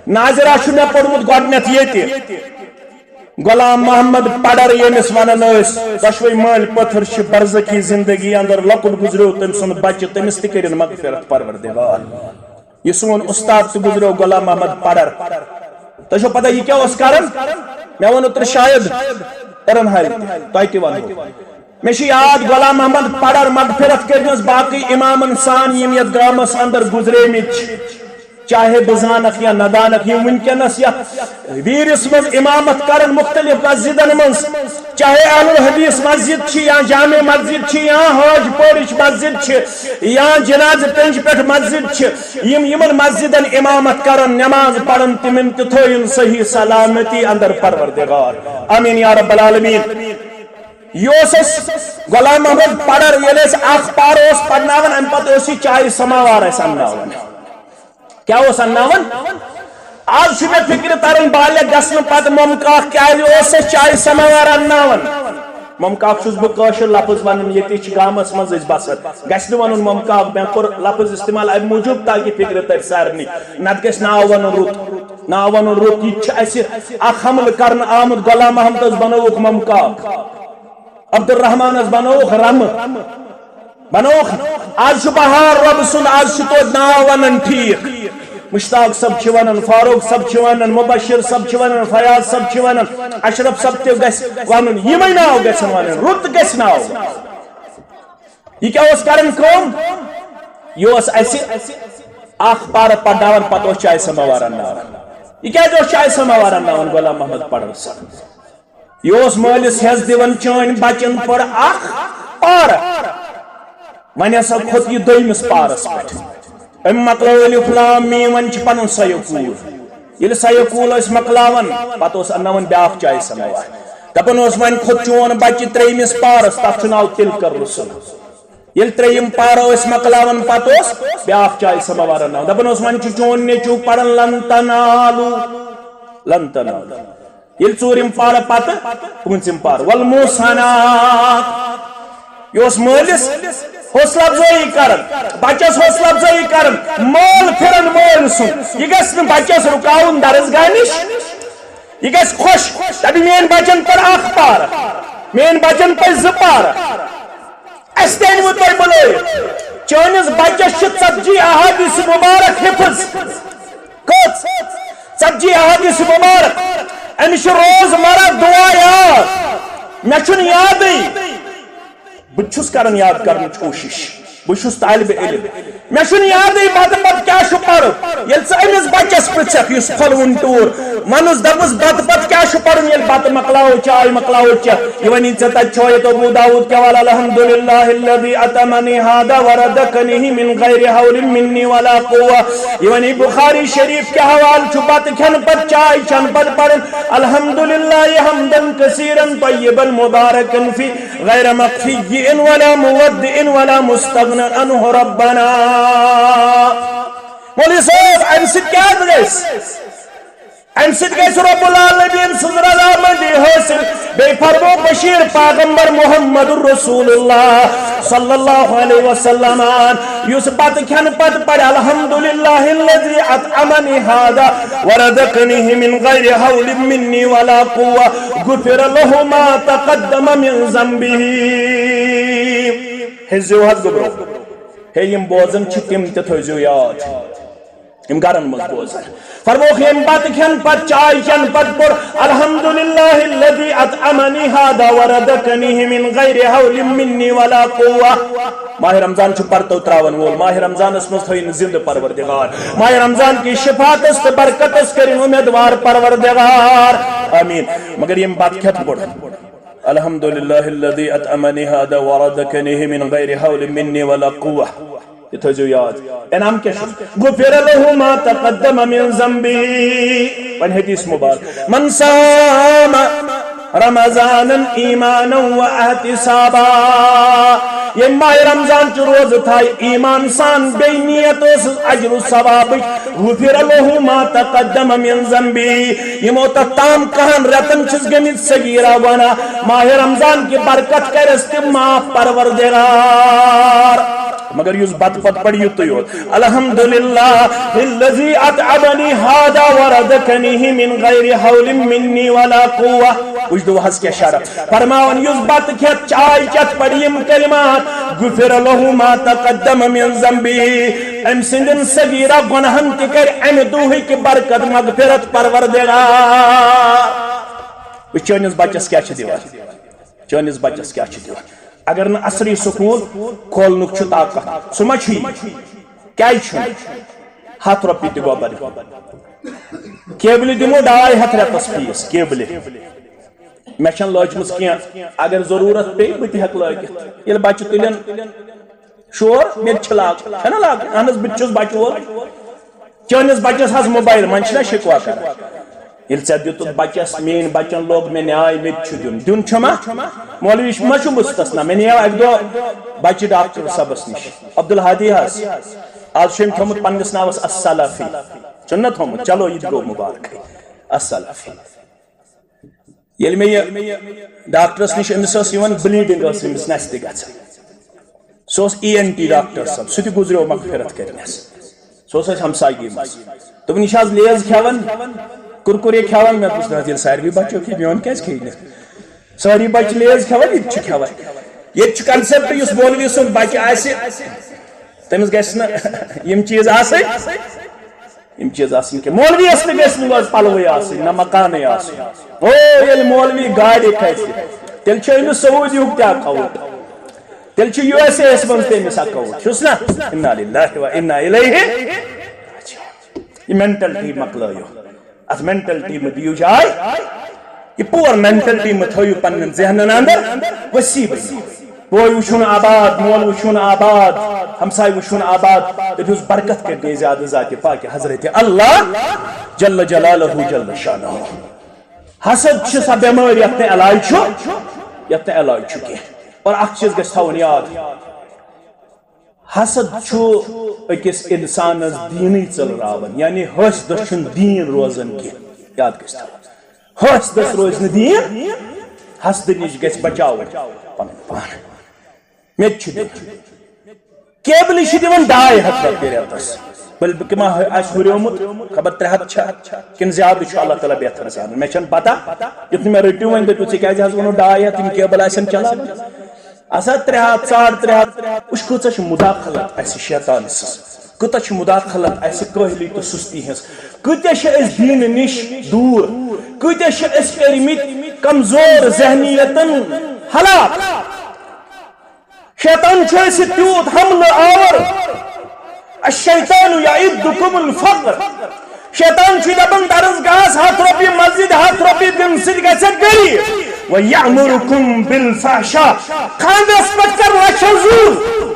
ناظرہ چھُ مےٚ پوٚرمُت گۄڈٕنیتھ ییٚتہِ۔ غلام محمد پڈر، ییٚمِس ونان ٲسۍ، دۄشوے مٲلۍ پٔتھٕر چھِ برزخی زندگی اندر، لۄکُٹ گُزریو تٔمۍ سُنٛد بچہِ، تٔمِس تہِ کٔرِن مغفرت پروردگار۔ یہِ سون اُستاد تہِ گُزریو، غلام محمد پڑر۔ تۄہہِ چھو پتہ یہِ کیٛاہ اوس کران؟ مےٚ ووٚن اوترٕ شاید ترن حال تہِ، تۄہہِ تہِ ونہو۔ مےٚ چھُ یاد، غلام محمد پڑر، مغفرت کٔرۍنَس، باقٕے اِمامن سان یِم یَتھ گامس اندر گُزریمٕتۍ چھِ، چاہے بہٕ زانکھ یا نہ زانکھ، یِم وٕنکیٚنس یَتھ ویٖرِس منٛز اِمامت کرن مُختٔلِف مسجدن منٛز، چاہے اہل الحدیث مسجد چھِ یا جامع مسجد چھِ یا حاج پورٕچ مسجد چھِ یا جنازٕ پنٛجہِ پٮ۪ٹھ مسجد چھِ، یِم یِمن مسجدن اِمامت کرن، نماز پرن، تِمن تہِ تھٲیِن صحیح سلامتی اندر پروردگار۔ آمین یا رب العالمین۔ یہِ اوس اَسہِ غلام محمد پڑر، ییٚلہِ اَسہِ اکھ پارٕ اوس پرناوان، اَمہِ پتہٕ اوس یہِ چایہِ سماوار اَسہِ انناوان۔ کیٛاہ اوس انناوان؟ آز چھُ مےٚ فکرِ تران، بالغ گژھنہٕ پتہٕ مۄمہٕ کاک کیٛازِ اوس اَسہِ چایہِ سماوار انناوان؟ مۄمہٕ کاک چھُس بہٕ کٲشُر لفظ ونان، ییٚتہِ چھِ گامس منٛز أسۍ بسان۔ گژھِ نہٕ ونُن مۄمہٕ کاک، مےٚ کوٚر لفظ استعمال امہِ موٗجوٗب تاکہِ فکرِ ترِ سارنٕے، نتہٕ گژھِ ناو ونُن رُت۔ ناو ونُن رُت، یہِ تہِ چھُ اسہِ اکھ حملہٕ کرنہٕ آمُت۔ غلام محمدس بنووُکھ مۄمہٕ کاک، عبدالرحمانس بنووُکھ رمہٕ، بنووُکھ۔ آز چھُ بہار رۄبہٕ سُنٛد، آز چھُ توتہِ ناو ونان ٹھیٖک۔ مشتاق صٲب چھِ ونان، فاروق صٲب چھِ ونان، مبشر صٲب چھِ ونان، فیاض صٲب چھِ ونان، اشرف صٲب تہِ گژھِ ونُن، یِمے ناو گژھن ونٕنۍ، رُت گژھِ ناو۔ یہِ کیٛاہ اوس کران کٲم؟ یہِ اوس اسہِ اکھ پارٕ پرناوان، پتہٕ اوس چایہِ سماوار انناوان۔ یہِ کیٛازِ اوس چایہِ سماوار انناوان غلام محمد پڑر صٲب؟ یہِ اوس مٲلِس حٮ۪س دِوان، چٲنۍ بچن پٔر اکھ پارٕ۔ وۄنۍ ہسا کھوٚت یہِ دوٚیمِس پارس پٮ۪ٹھ۔ أمۍ مۄکلٲو الف لام میم، وۄنۍ چھِ پنُن سیقول۔ ییٚلہِ سیقول ٲسۍ مۄکلاوان، پتہٕ اوس انناوان بیٛاکھ چایہِ سماوار۔ دپان اوس، وۄنۍ کھوٚت چون بچہِ ترٛیٚیمِس پارس، تتھ چھُ ناو تلک الرسل۔ ییٚلہِ ترٛیٚیِم پارٕ ٲسۍ مۄکلاوان، پتہٕ اوس بیٛاکھ چایہِ سماوار انناوان۔ دپان اوس، وۄنۍ چھُ چون نیٚچو پران لن تنالو، لن تنالو۔ ییٚلہِ ژوٗرِم پارٕ پتہٕ پوٗنٛژِم پارٕ۔ والمحصنات۔ یہِ اوس مٲلِس حوصلہٕ افزٲیی کران، بچس حوصلہٕ افزٲیی کران، مول پھران مٲلۍ سُنٛد۔ یہِ گژھِ نہٕ بچس رُکاوُن درسگاہ نِش۔ یہِ گژھِ خۄش، دپہِ، میٲنۍ بچن پٔر اکھ پارٕ، میٲنۍ بچن پٔر زٕ پارٕ۔ اسہِ تہِ أنِوٕ تۄہہِ بُلٲوِتھ۔ چٲنِس بچس چھِ ژتجی احادیث مبارک حفظ۔ کٔژ؟ ژتجی احادیث مبارک۔ أمِس چھِ روزمرہ دعا یاد۔ مےٚ چھُنہٕ یادٕے۔ بہٕ تہِ چھُس کران یاد کرنٕچ کوٗشِش۔ بہٕ چھُس طالب علم۔ مےٚ چھُنہٕ یادٕے بتہٕ پتہٕ کیٛاہ چھُ پرُن۔ ییٚلہِ ژٕ أمِس بچس پرژھکھ، یُس پھۄلوُن ٹوٗر، ونُس دپُس، بتہٕ پتہٕ کیٛاہ چھُ پرُن، ییٚلہِ بتہٕ مۄکلاوو، چاے مۄکلاوو چٮ۪تھ، یہِ ونی ژےٚ تتہِ چھوے تو ابو داؤد کیا والا، الحمد للہ الذی اطعمنی هذا ورزقنیہ من غیر حول منی ولا قوة۔ یہِ ونی بخاری شریف کیا حوالہٕ چھُ بتہٕ کھٮ۪نہٕ پتہٕ، چاے چٮ۪نہٕ پتہٕ پرُن، الحمد للہ حمدا کثیرا طیبا مبارکا فی غیر مکفی ولا مودع ولا مستغنی عنہ ربنا۔ مولوی صٲب، امہِ سۭتۍ کیٛاہ گژھِ؟ امہِ سۭتۍ گژھِ رب العالمین سٕنٛز رضامندی حٲصِل۔ بیٚیہِ فرمو بشیر پیغمبر محمد رسول اللہ صلی اللہ علیہ وسلم، یُس بتہٕ کھٮ۪نہٕ پتہٕ پرِ الحمد للہ الذی اطعمنی هذا ورزقنیہ من غیر حول منی ولا قوة، غفر لہ ما تقدم من ذنبہ۔ ہیٚزیو حظ گوٚبرو، ہے، یِم بوزان چھِ، تِم تہِ تھٲیزیو یاد۔ یِم گرن منٛز بوزان۔ فرمووُکھ، ییٚمہِ بتہٕ کھٮ۪ن پتہٕ، چاے چٮ۪ن پتہٕ پوٚر، الحمد للہ الذی اطعمنی هذا ورزقنیہ من غیر حول منی ولا قوة۔ ماہِ رمضان چھُ پرتو تراون وول۔ ماہِ رمضانس منٛز تھٲیِن زندٕ پروردگار۔ ماہِ رمضان کِس شفاعتس تہٕ برکتس کٔرِن امیدوار پروردگار۔ آمین۔ مگر ییٚمہِ بتہٕ کھٮ۪تھ پوٚر، الحمد للہ الذی اطعمنی هذا ورزقنیہ من غیر حول منی ولا قوة۔ یہِ تھٲیزیو یاد۔ انعام کیٛاہ چھُ؟ غفر لہ ما تقدم من ذنبہ۔ وۄنۍ حدیث مبارک۔ من صام رمضان ایمانا و احتسابا۔ ییٚمۍ ماہِ رمضان چہِ روزٕ تھایہِ ایمان سان، بیٚیہِ نیت ٲسٕس اجر و ثوابٕچ، غفر لہ ما تقدم من ذنبہ۔ یِمو تتھ تام کہن رٮ۪تن چھِس گٔمٕتۍ صغیرہ گۄناہ، ماہِ رمضان کہِ برکت کرٮ۪س تِم معاف پروردگار۔ مگر یُس بتہٕ پتہٕ پرِ یُتُے یوت، الحمد للہ الذی اطعمنی هذا ورزقنیہ من غیر حول منی ولا قوة۔ وٕچھ دُعاہس کیٛاہ شرف۔ فرماوان، یُس بتہٕ کھٮ۪تھ، چاے چٮ۪تھ پرِ یِم کلمات، غفر لہ ما تقدم من ذنبہ، أمۍ سٕنٛدٮ۪ن صغیرہ گۄناہن تہِ کرِ اَمہِ دۄہٕکۍ برکت مغفرت پروردگار۔ وٕچھ، چٲنِس بچس کیٛاہ چھِ دِوان، چٲنِس بچس کیٛاہ چھِ دِوان۔ اگر نہٕ عصری سکوٗل کھولنُک چھُ طاقت، سُہ ما چھُ یہِ؟ کیٛازِ چھُنہٕ؟ ہَتھ رۄپیہِ تہِ گوٚبر۔ کیبلہِ دِمو ڈاے ہَتھ رٮ۪تس فیٖس، کیبلہِ۔ مےٚ چھَنہٕ لٲجمٕژ کینٛہہ، اگر ضروٗرت پیٚیہِ، بہٕ تہِ ہٮ۪کہٕ لٲگِتھ۔ ییٚلہِ بچہِ تُلن شور، مےٚ تہِ چھِ لاگٕنۍ، چھَنہ لاگٕنۍ؟ اہن حظ، بہٕ تہِ چھُس بچہٕ وول۔ چٲنِس بچس حظ موبایل، وۄنۍ چھِنہ شکوا کران۔ ییٚلہِ ژےٚ دیُتُتھ بچس، میٲنۍ بچن لوگ مےٚ نیاے، مےٚ تہِ چھُ دیُن۔ دیُن چھُ ما؟ مولوی ما چھُ مُستثنا؟ مےٚ نِیو اکہِ دۄہ بچہِ ڈاکٹر صٲبس نِش، عبدالہادی حظ۔ آز چھُ أمۍ تھوٚمُت پننِس ناوس السلفی۔ چھُنہ تھوٚمُت؟ چلو، یہِ تہِ گوٚو مبارکٕے۔ السلفی۔ ییٚلہِ مےٚ یہِ ڈاکٹرس نِش، أمِس ٲس یِوان، بلیٖڈنگ ٲس أمِس نستہِ گژھان۔ سُہ اوس ای این ٹی ڈاکٹر صٲب، سُہ تہِ گُزریو مغفرت کٔرنَس۔ سُہ اوس اَسہِ ہمسایگی منٛز۔ دوٚپُن، "یہِ چھِ آز لیز کھٮ۪وان، کُرکُرے کھٮ۪وان؟" مےٚ دوٚپُس، "نہ حظ، ییٚلہِ ساروٕے بچو کھے، میون کیٛازِ کھیٚیہِ نہٕ؟ سٲری بچہِ لیز کھٮ۪وان، یہِ تہِ چھُ کھٮ۪وان۔" ییٚتہِ چھُ concept، یُس مولوی سُنٛد بچہِ آسہِ، تٔمِس گژھِ نہٕ یِم چیٖز آسٕنۍ۔ یِم چیٖز آسٕنۍ کینٛہہ۔ مولویَس تہِ گژھِ نہٕ حظ پَلوٕے آسٕنۍ، نہ مکانٕے آسُن۔ او، ییٚلہِ مولوی گاڑِ کھسہِ، تیٚلہِ چھُ أمِس سعودیُک تہِ account، تیٚلہِ چھُ یو ایس اے یَس منٛز تہِ أمِس account، چھُس نہ؟ انا للہ و انا الیہ۔ یہِ mentality مۄکلٲیِو، اَتھ mentality مہ دِیِو جاے۔ یہِ poor mentality مہ تھٲیِو پننٮ۪ن ذہنن اندر۔ وسیع بنیو۔ بوے وٕچھُن آباد، مول وٕچھُن آباد، ہمساے وٕچھُن آباد، تٔمِس برکت کٔرۍ دے زیادٕ ذاتِ پاکہِ حضرت اللہ جل جلالہ جل شانہ۔ حسد چھِ سۄ بٮ۪مٲرۍ یَتھ نہٕ علاج چھُ، یَتھ نہٕ علاج چھُ کینٛہہ۔ اور اکھ چیٖز گژھِ تھاوُن یاد، حسد چھُ أکِس اِنسانَس دیٖنٕے ژٔلراوان، یعنی حسدَس چھُنہٕ دیٖن روزان کینٛہہ۔ یاد گژھِ تھاوُن، حسدَس روزِ نہٕ دیٖن، حسدٕ نِش گژھِ بچاوُن پَنُن پان۔ مےٚ تہِ چھُ دیُن۔ کیبلہِ چھِ دِوان ڈاے ہَتھ رۄپیہِ رٮ۪تَس، بٔلکہِ ما آسہِ ہُریومُت، خبر ترٛےٚ ہَتھ چھا کِنہٕ زیادٕ چھُ، اللہ تعالیٰ بہتر زانان۔ مےٚ چھَنہٕ پَتہ، یُتھ نہٕ مےٚ رٔٹِو وۄنۍ، دٔپِو، "ژےٚ کیٛازِ حظ ووٚنُتھ ڈاے ہَتھ، یِم کیبل آسَن چلاوٕنۍ؟" آسان ترٛےٚ ہَتھ، ساڑ ترٛےٚ ہَتھ، وٕچھ کۭژاہ چھِ مداخلت اَسہِ شیطان سٕنٛز، کۭژاہ چھِ مداخلت اَسہِ کٲہلی تہٕ سُستی ہٕنٛز، کۭتیٛاہ چھِ أسۍ دیٖنہٕ نِش دوٗر، کۭتیٛاہ چھِ أسۍ کٔرمٕتۍ کمزور ذہنیتن ہلاک۔ شیطان چھُ اَسہِ تیوٗت حملہٕ آور۔ الشیطان یعدکم الفقر۔ شیطان چھُ دپان، درس گاہس ہتھ رۄپیہِ، مسجد ہتھ رۄپیہِ دِنہٕ سۭتۍ گژھکھ غریب۔ ویأمرکم بالفحشاء۔ خاندرس پٮ۪ٹھ کر لچھو زوٗر۔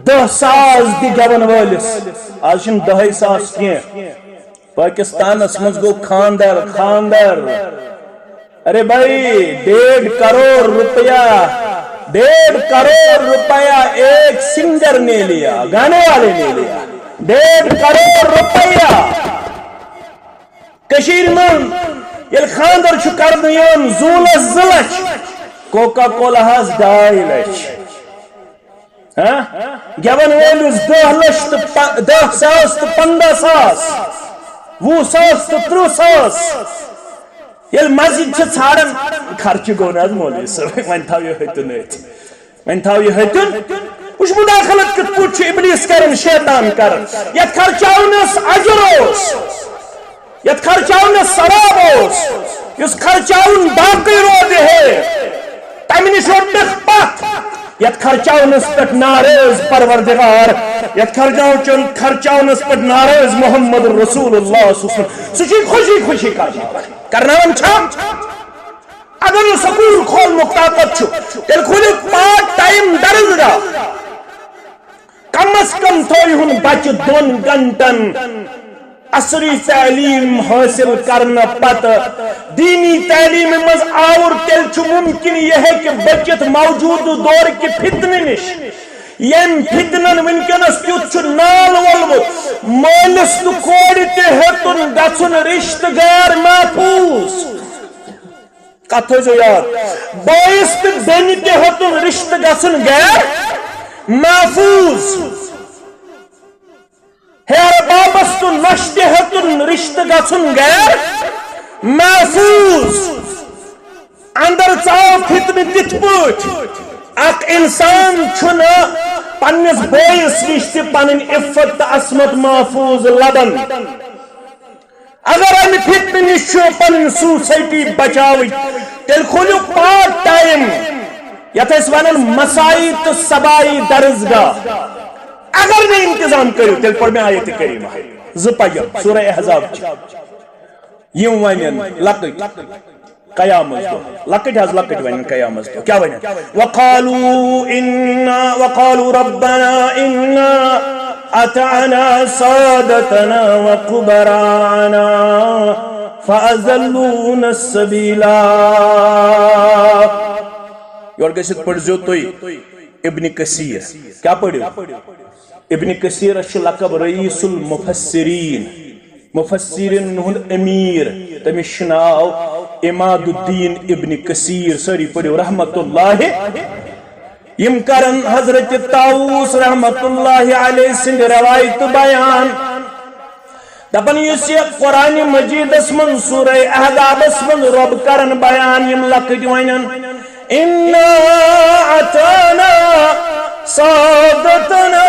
دہ ساس دِ گٮ۪ون وٲلِس۔ آز چھِنہٕ دَہے ساس کینٛہہ۔ پاکستانس منٛز گوٚو خاندر، خاندر۔ ارے بھائی، ڈیڑھ کروڑ روپیہ، ڈیڑھ کروڑ روپیہ ایک سنگر نے لیا، گانے والے نے لیا، ڈیڑھ کروڑ روپیہ۔ کٔشیٖرِ منٛز ییٚلہِ خانٛدر چھُ کرنہٕ یِوان، زوٗلس زٕ لچھ، کوکا کولاہس ڈاے لچھ۔ ہاں؟ گٮ۪ون وٲلِس دَہ لچھ تہٕ پ-، دَہ ساس تہٕ پنٛداہ ساس، وُہ ساس تہٕ تٕرٛہ ساس۔ ییٚلہِ مسجد چھِ ژھانڈان، خرچہٕ گوٚو نہٕ حظ مولوی صٲب؟ وۄنۍ تھاو یہِ ہیٚتُن أتھۍ۔ وۄنۍ تھاو یہِ ہیٚتُن۔ وٕچھ مداخلت کِتھ پٲٹھۍ چھُ ابلیس کران، شیطان کران۔ یتھ خرچاونس اجر اوس، یتھ خرچاونس ثواب اوس، یُس خرچاوُن باقٕے روزِ ہے، تمہِ نِش روٚٹکھ پتھ۔ یتھ خرچاونس پٮ۪ٹھ ناراض پروردگار، یتھ خرچاو-، خرچاونس پٮ۪ٹھ ناراض محمد رسول اللہ صلی اللہ علیہ وسلم، سُہ چھُے خوشی خوشی کرناوان۔ کرناوان چھا؟ اگر نہٕ سکوٗل کھولنُک طاقت چھُ، تیٚلہِ کھوٗلِو part time درسگاہ۔ کم از کم تھٲیہُن بچہِ دۄن گھنٹن عصری تعلیٖم حٲصِل کرنہٕ پتہٕ دیٖنی تعلیٖمہِ منٛز آوُر، تیٚلہِ چھُ مُمکِن یہِ ہیٚکہِ بٔچِتھ موجوٗدٕ دورٕ کہِ فتنہٕ نِش۔ ییٚمۍ فتنن وٕنکیٚنس کیُتھ چھُ نال وولمُت، مٲلِس تہٕ کورِ تہِ ہیوٚتُن گژھُن رشتہٕ غیر محفوٗظ۔ کتھ تھٲیزیو یاد، بٲیِس تہٕ بیٚنہِ تہِ ہیوٚتُن رشتہٕ گژھُن غیر محفوٗظ۔ ہیرٕ بابس تہٕ نۄشہِ تہِ ہیوٚتُن رشتہٕ گژھُن غیر محفوٗظ۔ اندر ژاو فتنہٕ تِتھ پٲٹھۍ، اکھ انسان چھُنہٕ پننِس بٲیِس نِش تہِ پنٕنۍ عفت تہٕ عصمت محفوظ لبن۔ اگر امہِ فتنہٕ نِش چھُ پنٕنۍ سوسایٹی بچاوٕنۍ، تیٚلہِ کھوٗلِو پارٹ ٹایم، یتھ أسۍ ونان مسائی تہٕ سبائی درسگاہ۔ اگر نہٕ انتظام کٔرِو، تیٚلہِ پٔر مےٚ آیت کریمہ زٕ پجن سورہ احزاب چہِ۔ یِم ونن لۄکٕٹۍ قیامت دۄہ، لۄکٕٹۍ حظ لۄکٕٹۍ ونن قیامت دۄہ۔ کیٛاہ ونن؟ وقالوا إنا، وقالوا ربنا إنا أطعنا سادتنا وكبراءنا فأضلونا السبيلا۔ یورٕ گٔژھِتھ پٔرزیو تُہۍ ابن کثیر۔ کیٛاہ پٔرِو؟ ابن کثیرس چھُ لقب رئیس المفسرین، مفسرین ہُنٛد امیر۔ تٔمِس چھُ ناو عماد الدین ابن کثیر۔ سٲری پٔرِو رحمت اللہ۔ یِم کرن حضرت طاووس رحمت اللہ علیہ سٕنٛدِ روایتہٕ بیان۔ دپان یُس یہِ قرآن مجیدس منٛز سورہ احزابس منٛز رۄب کرن بیان، یِم لۄکٕٹۍ ونن، إنا أطعنا سادتنا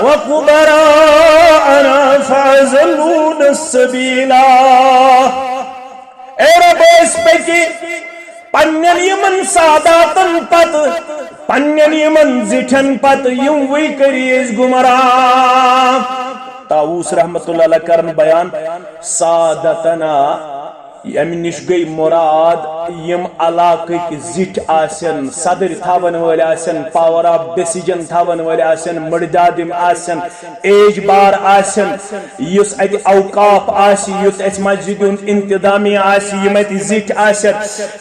وكبراءنا فأضلونا السبيلا۔ اے رب، أسۍ پٔکۍ پننٮ۪ن یِمن ساداتن پتہٕ، پننٮ۪ن یِمن زِٹھٮ۪ن پتہٕ، یِموٕے کٔرۍ أسۍ گمراہ۔ طاووس رحمت اللہ علیہ کرن بیان، سادتنا، ییٚمہِ نِش گٔے مُراد یِم علاقٕکۍ زِٹھۍ آسن، صدٕرۍ تھاون وٲلۍ آسن، power of decision تھاون وٲلۍ آسن، مٔڈۍ دادِم آسن، ایج بار آسن، یُس اتہِ اوقاف آسہِ، یُس اتہِ مسجد ہُنٛد انتظامیہ آسہِ، یِم اتہِ زِٹھۍ آسن،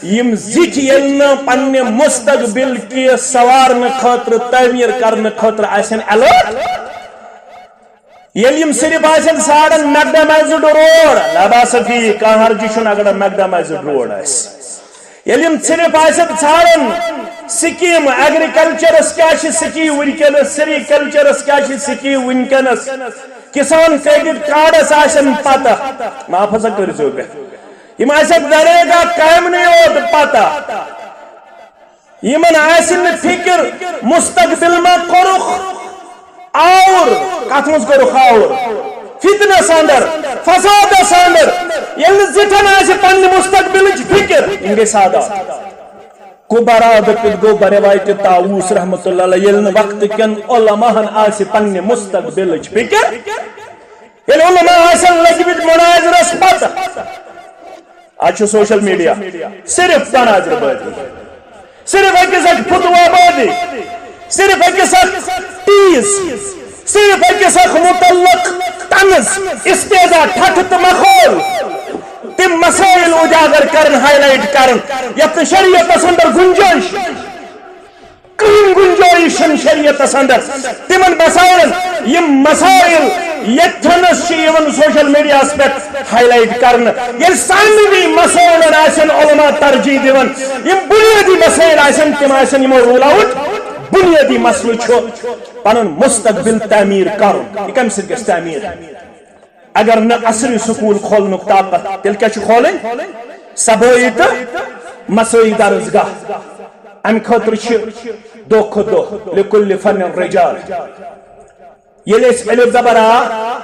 یِم زِٹھۍ ییٚلہِ نہٕ پننہِ مستقبل کہِ سوارنہٕ خٲطرٕ، تعمیٖر کرنہٕ خٲطرٕ آسن alert، ییٚلہِ یِم صرف آسن ژھانڈان mechanized road، لا باس فی، کانٛہہ حرجہِ چھُنہٕ اگر mechanized road آسہِ۔ ییٚلہِ یِم صرف آسن ژھانڈان سکیٖم، ایگریکلچرس کیٛاہ چھِ سکیٖم وٕنکیٚنس، سیریکلچرس کیٛاہ چھِ سکیٖم وٕنکیٚنس، کسان کریڈٹ کارڈس آسن پتہ، معاف ہسا کٔرزیو مےٚ، یِم آسن نریگا کامنٕے یوت پتہ۔ یِمن آسہِ نہٕ فکر مستقبل ما کوٚرُکھ آوُر، کتھ منٛز کوٚرُکھ آوُر؟ فتنس اندر، فسادس اندر۔ ییٚلہِ نہٕ زِٹھن آسہِ پننہِ مستقبلٕچ فکر، یِم گٔے سادات۔ کُبرا دٔپِتھ گوٚو بروایتِ طاووس رحمت اللہ علیہ، ییٚلہِ نہٕ وقتہٕ کٮ۪ن علماہن آسہِ پننہِ مستقبلٕچ فکر، ییٚلہِ علماء آسن لٔگۍ مٕتۍ مناظرس پتہٕ، آز چھُ social media، صرف تناظر بازی، صرف أکِس اکھ فتوا بازی، صرف أکِس اکھ tease، صرف أکِس اکھ متعلق طنز، استہزاء، ٹھٹھٕ تہٕ مخول۔ تِم مسائل اجاگر کرن، highlight کرن، یتھ نہٕ شریعتس اندر گنجائش۔ کٕہٕنۍ گنجائش چھنہٕ شریعتس اندر تِمن مسائلن، یِم مسائل ییٚتھنس چھِ یِوان social mediaہس پٮ۪ٹھ highlight کرنہٕ۔ ییٚلہِ سارنٕے مسائلن آسن علماء ترجیح دِوان، یِم بنیٲدی مسائل آسن، تِم آسن یِمو rule out۔ بنیٲدی مسلہٕ چھُ پنُن مستقبل تعمیٖر کرُن۔ یہِ کمہِ سۭتۍ گژھِ تعمیٖر؟ اگر نہٕ عصری سکول کھولنُک طاقت، تیٚلہِ کیٛاہ چھُ کھولٕنۍ؟ صبٲیی تہٕ مسٲیی درسگاہ۔ امہِ خٲطرٕ چھِ دۄہ کھۄتہٕ دۄہ لکل فن رجال۔ ییٚلہِ أسۍ الف زبر آ،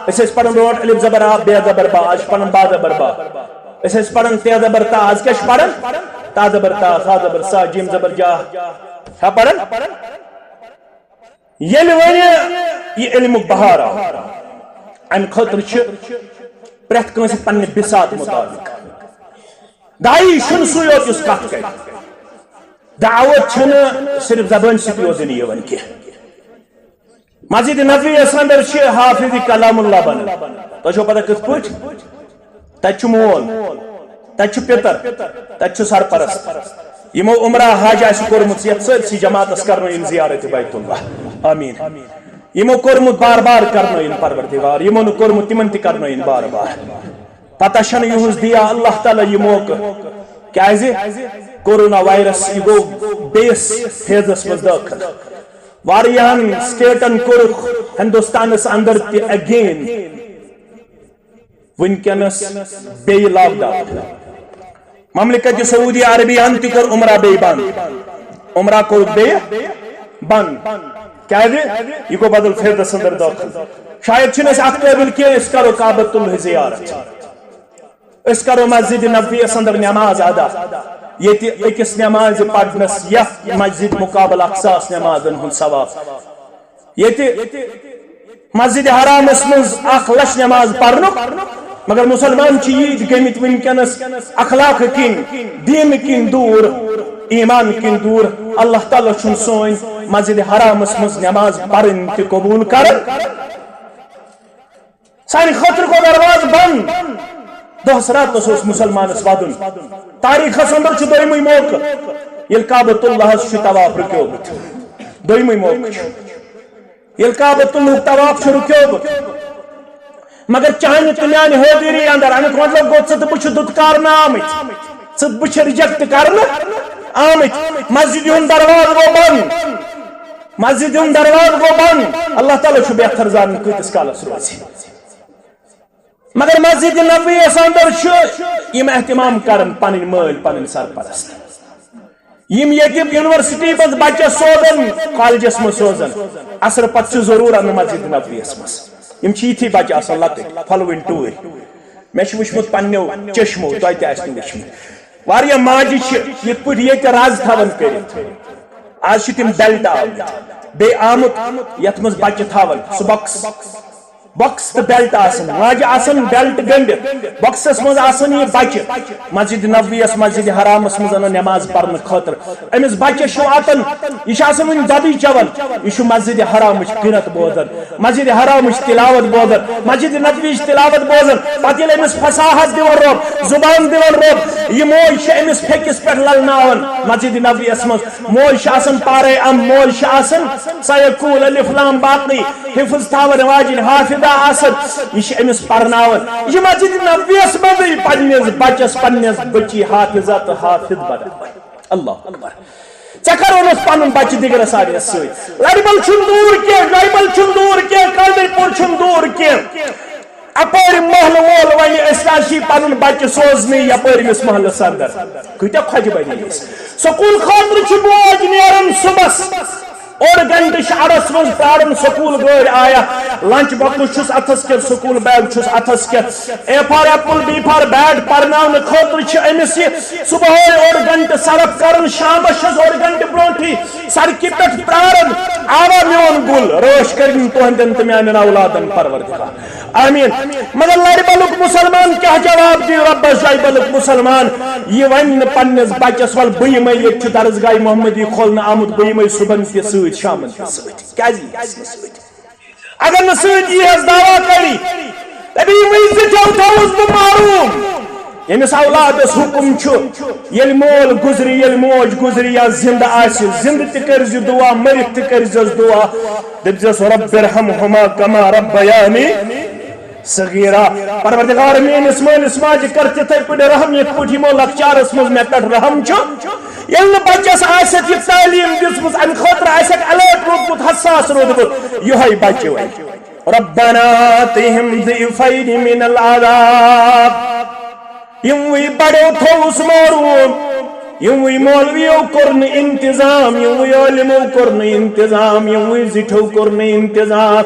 أسۍ ٲسۍ پران برونٛٹھ الف زبر آ، بے زبر با، آز چھِ پران با زبر با۔ أسۍ ٲسۍ پران تے زبر تا، آز کیٛاہ چھِ پران؟ تا زبر تا، سا زبر سا، جیم زبر جا۔ چھا پران؟ ییٚلہِ وۄنۍ یہِ علمُک بہار آو، امہِ خٲطرٕ چھِ پرٛٮ۪تھ کٲنٛسہِ پننہِ بساط مطابق۔ داعی چھُنہٕ سُے یوت یُس کتھ کرِ۔ دعوت چھنہٕ صرف زبٲنۍ سۭتۍ یوت دِنہٕ یِوان کینٛہہ۔ مسجد نبوی یس اندر چھِ حافظ کلام اللہ بنان۔ تۄہہِ چھو پتہ کِتھ پٲٹھۍ؟ تتہِ چھُ مول، تتہِ چھُ پِتر، تتہِ چھُ سرپرست۔ یِمو عمرہ حج آسہِ کوٚرمُت، یتھ سٲرسٕے جماعتس کرنٲیِن زیارت بیت اللہ۔ آمین۔ یِمو کوٚرمُت بار بار کرنٲیِن پروردگار، یِمو نہٕ کوٚرمُت تِمن تہِ کرنٲیِن بار بار۔ پتہ چھنہٕ یِہُنٛز دِیا اللہ تعالیٰ یہِ موقعہٕ، کیازِ کورونا وائرس یہِ گوٚو بیٚیِس فیزس منٛز دٲخل۔ واریاہن سٹیٹن کوٚرُکھ ہندوستانس اندر تہِ again۔ وٕنکیٚنس بیٚیہِ lockdown۔ مملکت سعودی عربی ہن تہِ کوٚر عمرہ بیٚیہِ بند، عمرہ کوٚرُکھ بیٚیہِ بند۔ کیازِ؟ یہِ گوٚو بدل فردس اندر دٲخل۔ شاید چھِنہٕ أسۍ اتھ قٲبل کینٛہہ، أسۍ کرو کعبۃ اللہ زیارت، أسۍ کرو مسجد نبویس اندر نماز ادا۔ ییٚتہِ أکِس نمازِ پرنس یتھ مسجد مقابل اقصاہس نمازن ہُنٛد ثواب۔ ییٚتہِ مسجد حرامس منٛز اکھ لچھ نماز پرنُک، مگر مسلمان چھِ ییٖتۍ گٔمٕتۍ وٕنکیٚنس اخلاق کِنۍ، دین کِنۍ دوٗر، ایمان کِنۍ دوٗر۔ اللہ تعالیٰ چھُنہٕ سٲنۍ مسجد حرامس منٛز نماز پرٕنۍ تہِ قبول کران۔ سانہِ خٲطرٕ گوٚو دروازٕ بنٛد۔ دۄہس راتس اوس مسلمانس ودُن۔ تاریخس اندر چھُ دوٚیمُے موقعہٕ، ییٚلہِ کعبۃ اللہس چھُ طواف رُکیومُت۔ دوٚیمُے موقعہٕ چھُ، ییٚلہِ کعبۃ اللہُک طواف چھُ رُکیومُت۔ مگر چانہِ تہٕ میانہِ حٲضری اندر، امیُک مطلب گوٚو، ژٕ تہٕ بہٕ چھِ دُتکارنہٕ آمٕتۍ، ژٕ تہٕ بہٕ چھِ ریجیکٹ کرنہٕ آمٕتۍ۔ مسجد ہُنٛد دروازٕ گوٚو بنٛد، مسجد ہُنٛد دروازٕ گوٚو بنٛد۔ اللہ تعالیٰ چھُ بہتر زانان کۭتِس کالس روزِ۔ مگر مسجد نبوی یس اندر چھُ یِم اہتمام کران پنٕنۍ مٲلۍ، پنٕنۍ سرپرست۔ یِم ییٚتہِ یونیورسٹی منٛز بچس سوزان، کالجس منٛز سوزان، عصرٕ پتہٕ چھِ ضروٗر انان مسجد نبوی یس منٛز۔ یِم چھِ یِتھی بچہِ آسان لۄکٕٹۍ، پھۄلوٕنۍ ٹوٗرۍ۔ مےٚ چھُ وٕچھمُت پننیو چشمو، تۄہہِ تہِ آسہِ نہٕ وٕچھمُت۔ واریاہ ماجہِ چھِ یِتھ پٲٹھۍ ییٚتہِ رز تھاوان کٔرِتھ، آز چھِ تِم بیلٹ آمٕتۍ، بیٚیہِ آمُت یتھ منٛز بچہِ تھاوان سُہ بۄکس، بۄکس تہٕ بیلٹ آسان، ماجہِ آسان بیلٹ گٔنڈِتھ، بۄکسس منٛز آسان یہِ بچہِ۔ مسجد نبویس، مسجد حرامس منٛز انان نماز پرنہٕ خٲطرٕ۔ أمِس بچس چھُ واتان، یہِ چھُ آسان وُنہِ دۄدٕے چٮ۪وان، یہِ چھُ مسجد حرامٕچ قرت بوزان، مسجد حرامٕچ تلاوت بوزان، مسجد نبویٕچ تلاوت بوزان۔ پتہٕ ییٚلہِ أمِس فصاحت دِوان رۄب، زبان دِوان رۄب، یہِ موج چھِ أمِس پھیٚکِس پٮ۪ٹھ للناوان مسجد نبویس منٛز۔ موج چھِ آسان پارے ام، موج چھِ آسان، سیقول الف لام باقی، حفظ تھاوان واجِنۍ حافظہ آسان، یہِ چھِ أمِس پرناوان۔ یہِ چھِ مسجد نبویس منٛزٕے پننِس بچس، پننِس بچی حافظہ تہٕ حافظ بناوان۔ اللہ اکبر۔ ژےٚ کر اوٚنُتھ پنُن بچہِ دِگرس آریس سۭتۍ؟ لرِ بل چھُنہٕ دوٗر کینٛہہ، لرِ بل چھُنہٕ دوٗر کینٛہہ، قادر پور چھُنہٕ دوٗر کینٛہہ۔ اپٲرۍ محلہٕ وول ونہِ أسۍ کیٛازِ چھِ پنُن بچہِ سوزنٕے یپٲرۍ أمِس محلس اندر؟ کۭتیاہ خۄجہِ بنے أسۍ۔ سکوٗل خٲطرٕ چھُ بوج نیران صُبحس، اوٚڑ گنٹہٕ چھُ اڑس منٛز پراران، سکوٗل گٲڑۍ آیا، لنچ باکس چھُس اتھس کٮ۪تھ، سکوٗل بیگ چھُس اتھس کٮ۪تھ، A for apple, B for bat پرناونہٕ خٲطرٕ چھِ أمِس یہِ صبحٲے اوٚڑ گنٹہٕ صرف کران، شامس چھس اوٚڑ گنٹہٕ برونٹھٕے سڑکہِ پٮ۪ٹھ پراران، آوا میون گُل، رٲچھ کٔرِن تُہنٛدٮ۪ن تہٕ میانٮ۪ن اولادن پروردگار۔ آمین۔ مگر لرِ بلُک مسلمان کیٛاہ جواب دِیہِ رۄبس؟ جایہِ بلُک مسلمان، یہِ ونہِ نہٕ پننِس بچس، ول بہٕ یِمے، ییٚتہِ چھُ درسگاہ محمدی کھولنہٕ آمُت، بہٕ یِمے صبحن تہِ سۭتۍ، شامن تہِ سۭتۍ۔ کیٛازِ یِیَس نہٕ سۭتۍ؟ اگر نہٕ سۭتۍ یِیَس، دعویٰ کری، دپہِ، یِمے زِٹھیو تھوٚوُس بہٕ محروم۔ ییٚمِس اولادس حُکم چھُ، ییٚلہِ مول گُزرِ، ییٚلہِ موج گُزرِ یا زِندٕ آسہِ، زِندٕ تہِ کٔرزِ دُعا، مٔرِتھ تہِ کٔرزٮ۪س دُعا، دٔپزٮ۪س، رب ارحمہما کما ربیانی صغیرا۔ پروردگار، میٲنِس مٲلِس ماجہِ کر تِتھے پٲٹھۍ رحم، یِتھ پٲٹھۍ یِمو لۄکچارس منٛز مےٚ پٮ۪ٹھ رحم چھُ۔ ییٚلہِ نہٕ بچس آسٮ۪کھ یہِ تعلیٖم دِژمٕژ، امہِ خٲطرٕ آسٮ۪کھ الرٹ روٗدمُت، حساس روٗدمُت، یِہوٚے بچہِ وۄنۍ۔ ربنا آتِہِم ضِعفَینِ مِنَ الْعَذَابِ۔ یِموٕے بڑیو تھووُس محروم، یِموٕے مولویو کوٚر نہٕ انتظام، یِموٕے عٲلمو کوٚر نہٕ انتظام، یِموٕے زِٹھیو کوٚر نہٕ انتظام۔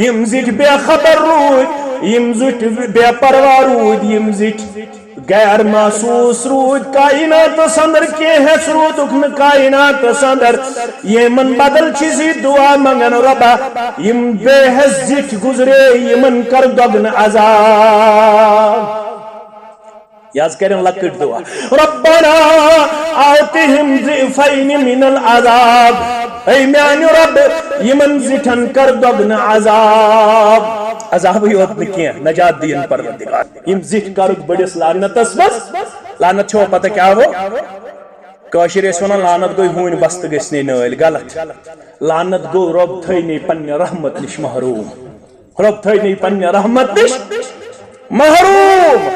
یِم زِٹھۍ بے خبر روٗدۍ، یِم زِٹھۍ بے پرواہ روٗدۍ، یِم زِٹھۍ غیر محسوس روٗدۍ کائناتس اندر، کینٛہہ ہٮ۪س روٗدُکھ نہٕ کائناتس اندر۔ یِمن بدل چھِ زِ دعا منگان، رۄبا، یِم بے حٮ۪س زِٹھۍ گُزرے، یِمن کر دۄگنہٕ عذاب۔ یہِ حظ کرن لۄکٕٹ دعا، ربنا آتِہِم ضِعفَینِ مِنَ الْعَذَابِ۔ اے میانہِ رۄب، یِمن زِٹھٮ۪ن کر دۄگنہٕ عذاب۔ عذابٕے یوت نہٕ کینٛہہ، نجات دِیِن پروردگار۔ یِم زِٹھۍ کرُکھ بٔڑِس لعنتس منٛز۔ لعنت چھو پتہ کیٛاہ گوٚو؟ کٲشِرۍ ٲسۍ ونان، لعنت گوٚو ہوٗنۍ بستہٕ گٔژھۍ نے نٲلۍ۔ غلط۔ لعنت گوٚو رۄب تھٲینی پننہِ رحمت نِش محروم۔ رۄب تھٲینی پننہِ رحمت نِش محروم۔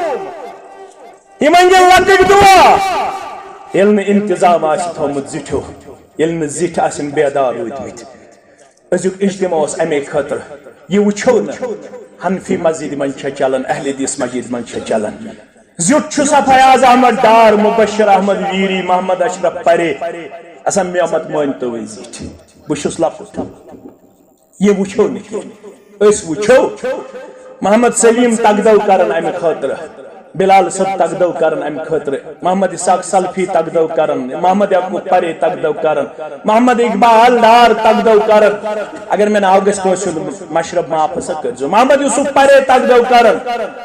یِمن یہِ لۄکٕٹۍ دعا، ییٚلہِ نہٕ انتظام آسہِ تھوٚومُت زِٹھیو، ییٚلہِ نہٕ زِٹھۍ آسن بیدار روٗدمٕتۍ۔ أزیُک اجتماع اوس امے خٲطرٕ۔ یہِ وٕچھو نہٕ حنفی مسجدِ منٛز چھا چلان، اہل حدیث مسجدِ منٛز چھا چلان۔ زیُٹھ چھُ سا فیاض احمد ڈار، مبشر احمد ویری، محمد اشرف پرے، اسا مےٚ مت مٲنۍ تو زِٹھۍ۔ بہٕ چھُس لۄکُٹ، یہِ وٕچھو نہٕ کینٛہہ۔ أسۍ وٕچھو محمد سلیم تگدو کران امہِ خٲطرٕ، بلال صٲب تگدو کران امہِ خٲطرٕ، محمد اسحاق سلفی تگدو کران، محمد یعقوب پرے تگدو کران، محمد اقبال ڈار تگدو کران۔ اگر مےٚ ناو گژھِ کٲنٛسہِ ہُنٛد مشرب معاف ہسا کٔرۍزیو۔ محمد یوسف پرے تگدو کران،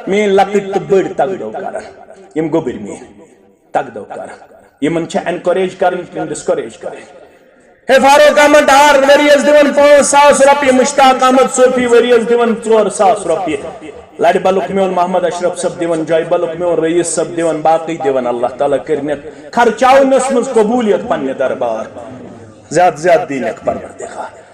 میٲنۍ لۄکٕٹۍ تہٕ بٔڑۍ تگدو کران، یِم گوٚبٕرۍ میٲنۍ تگدو کران۔ یِمن چھِ encourage کرٕنۍ کِنہٕ discourage کرٕنۍ؟ ہے فاروق احمد ڈار ؤریس دِوان پانٛژھ ساس رۄپیہِ، مشتاق احمد صوفی ؤریس دِوان ژور ساس رۄپیہِ، لڑِ بلُک میون محمد اشرف صٲب دِوان، جویہِ بلُک میون رئیس صٲب دِوان، باقٕے دِوان۔ اللہ تعالیٰ کٔرِنکھ خرچاونس منٛز قبولیت پننہِ دربار۔ زیادٕ زیادٕ دِنکھ پروردگار۔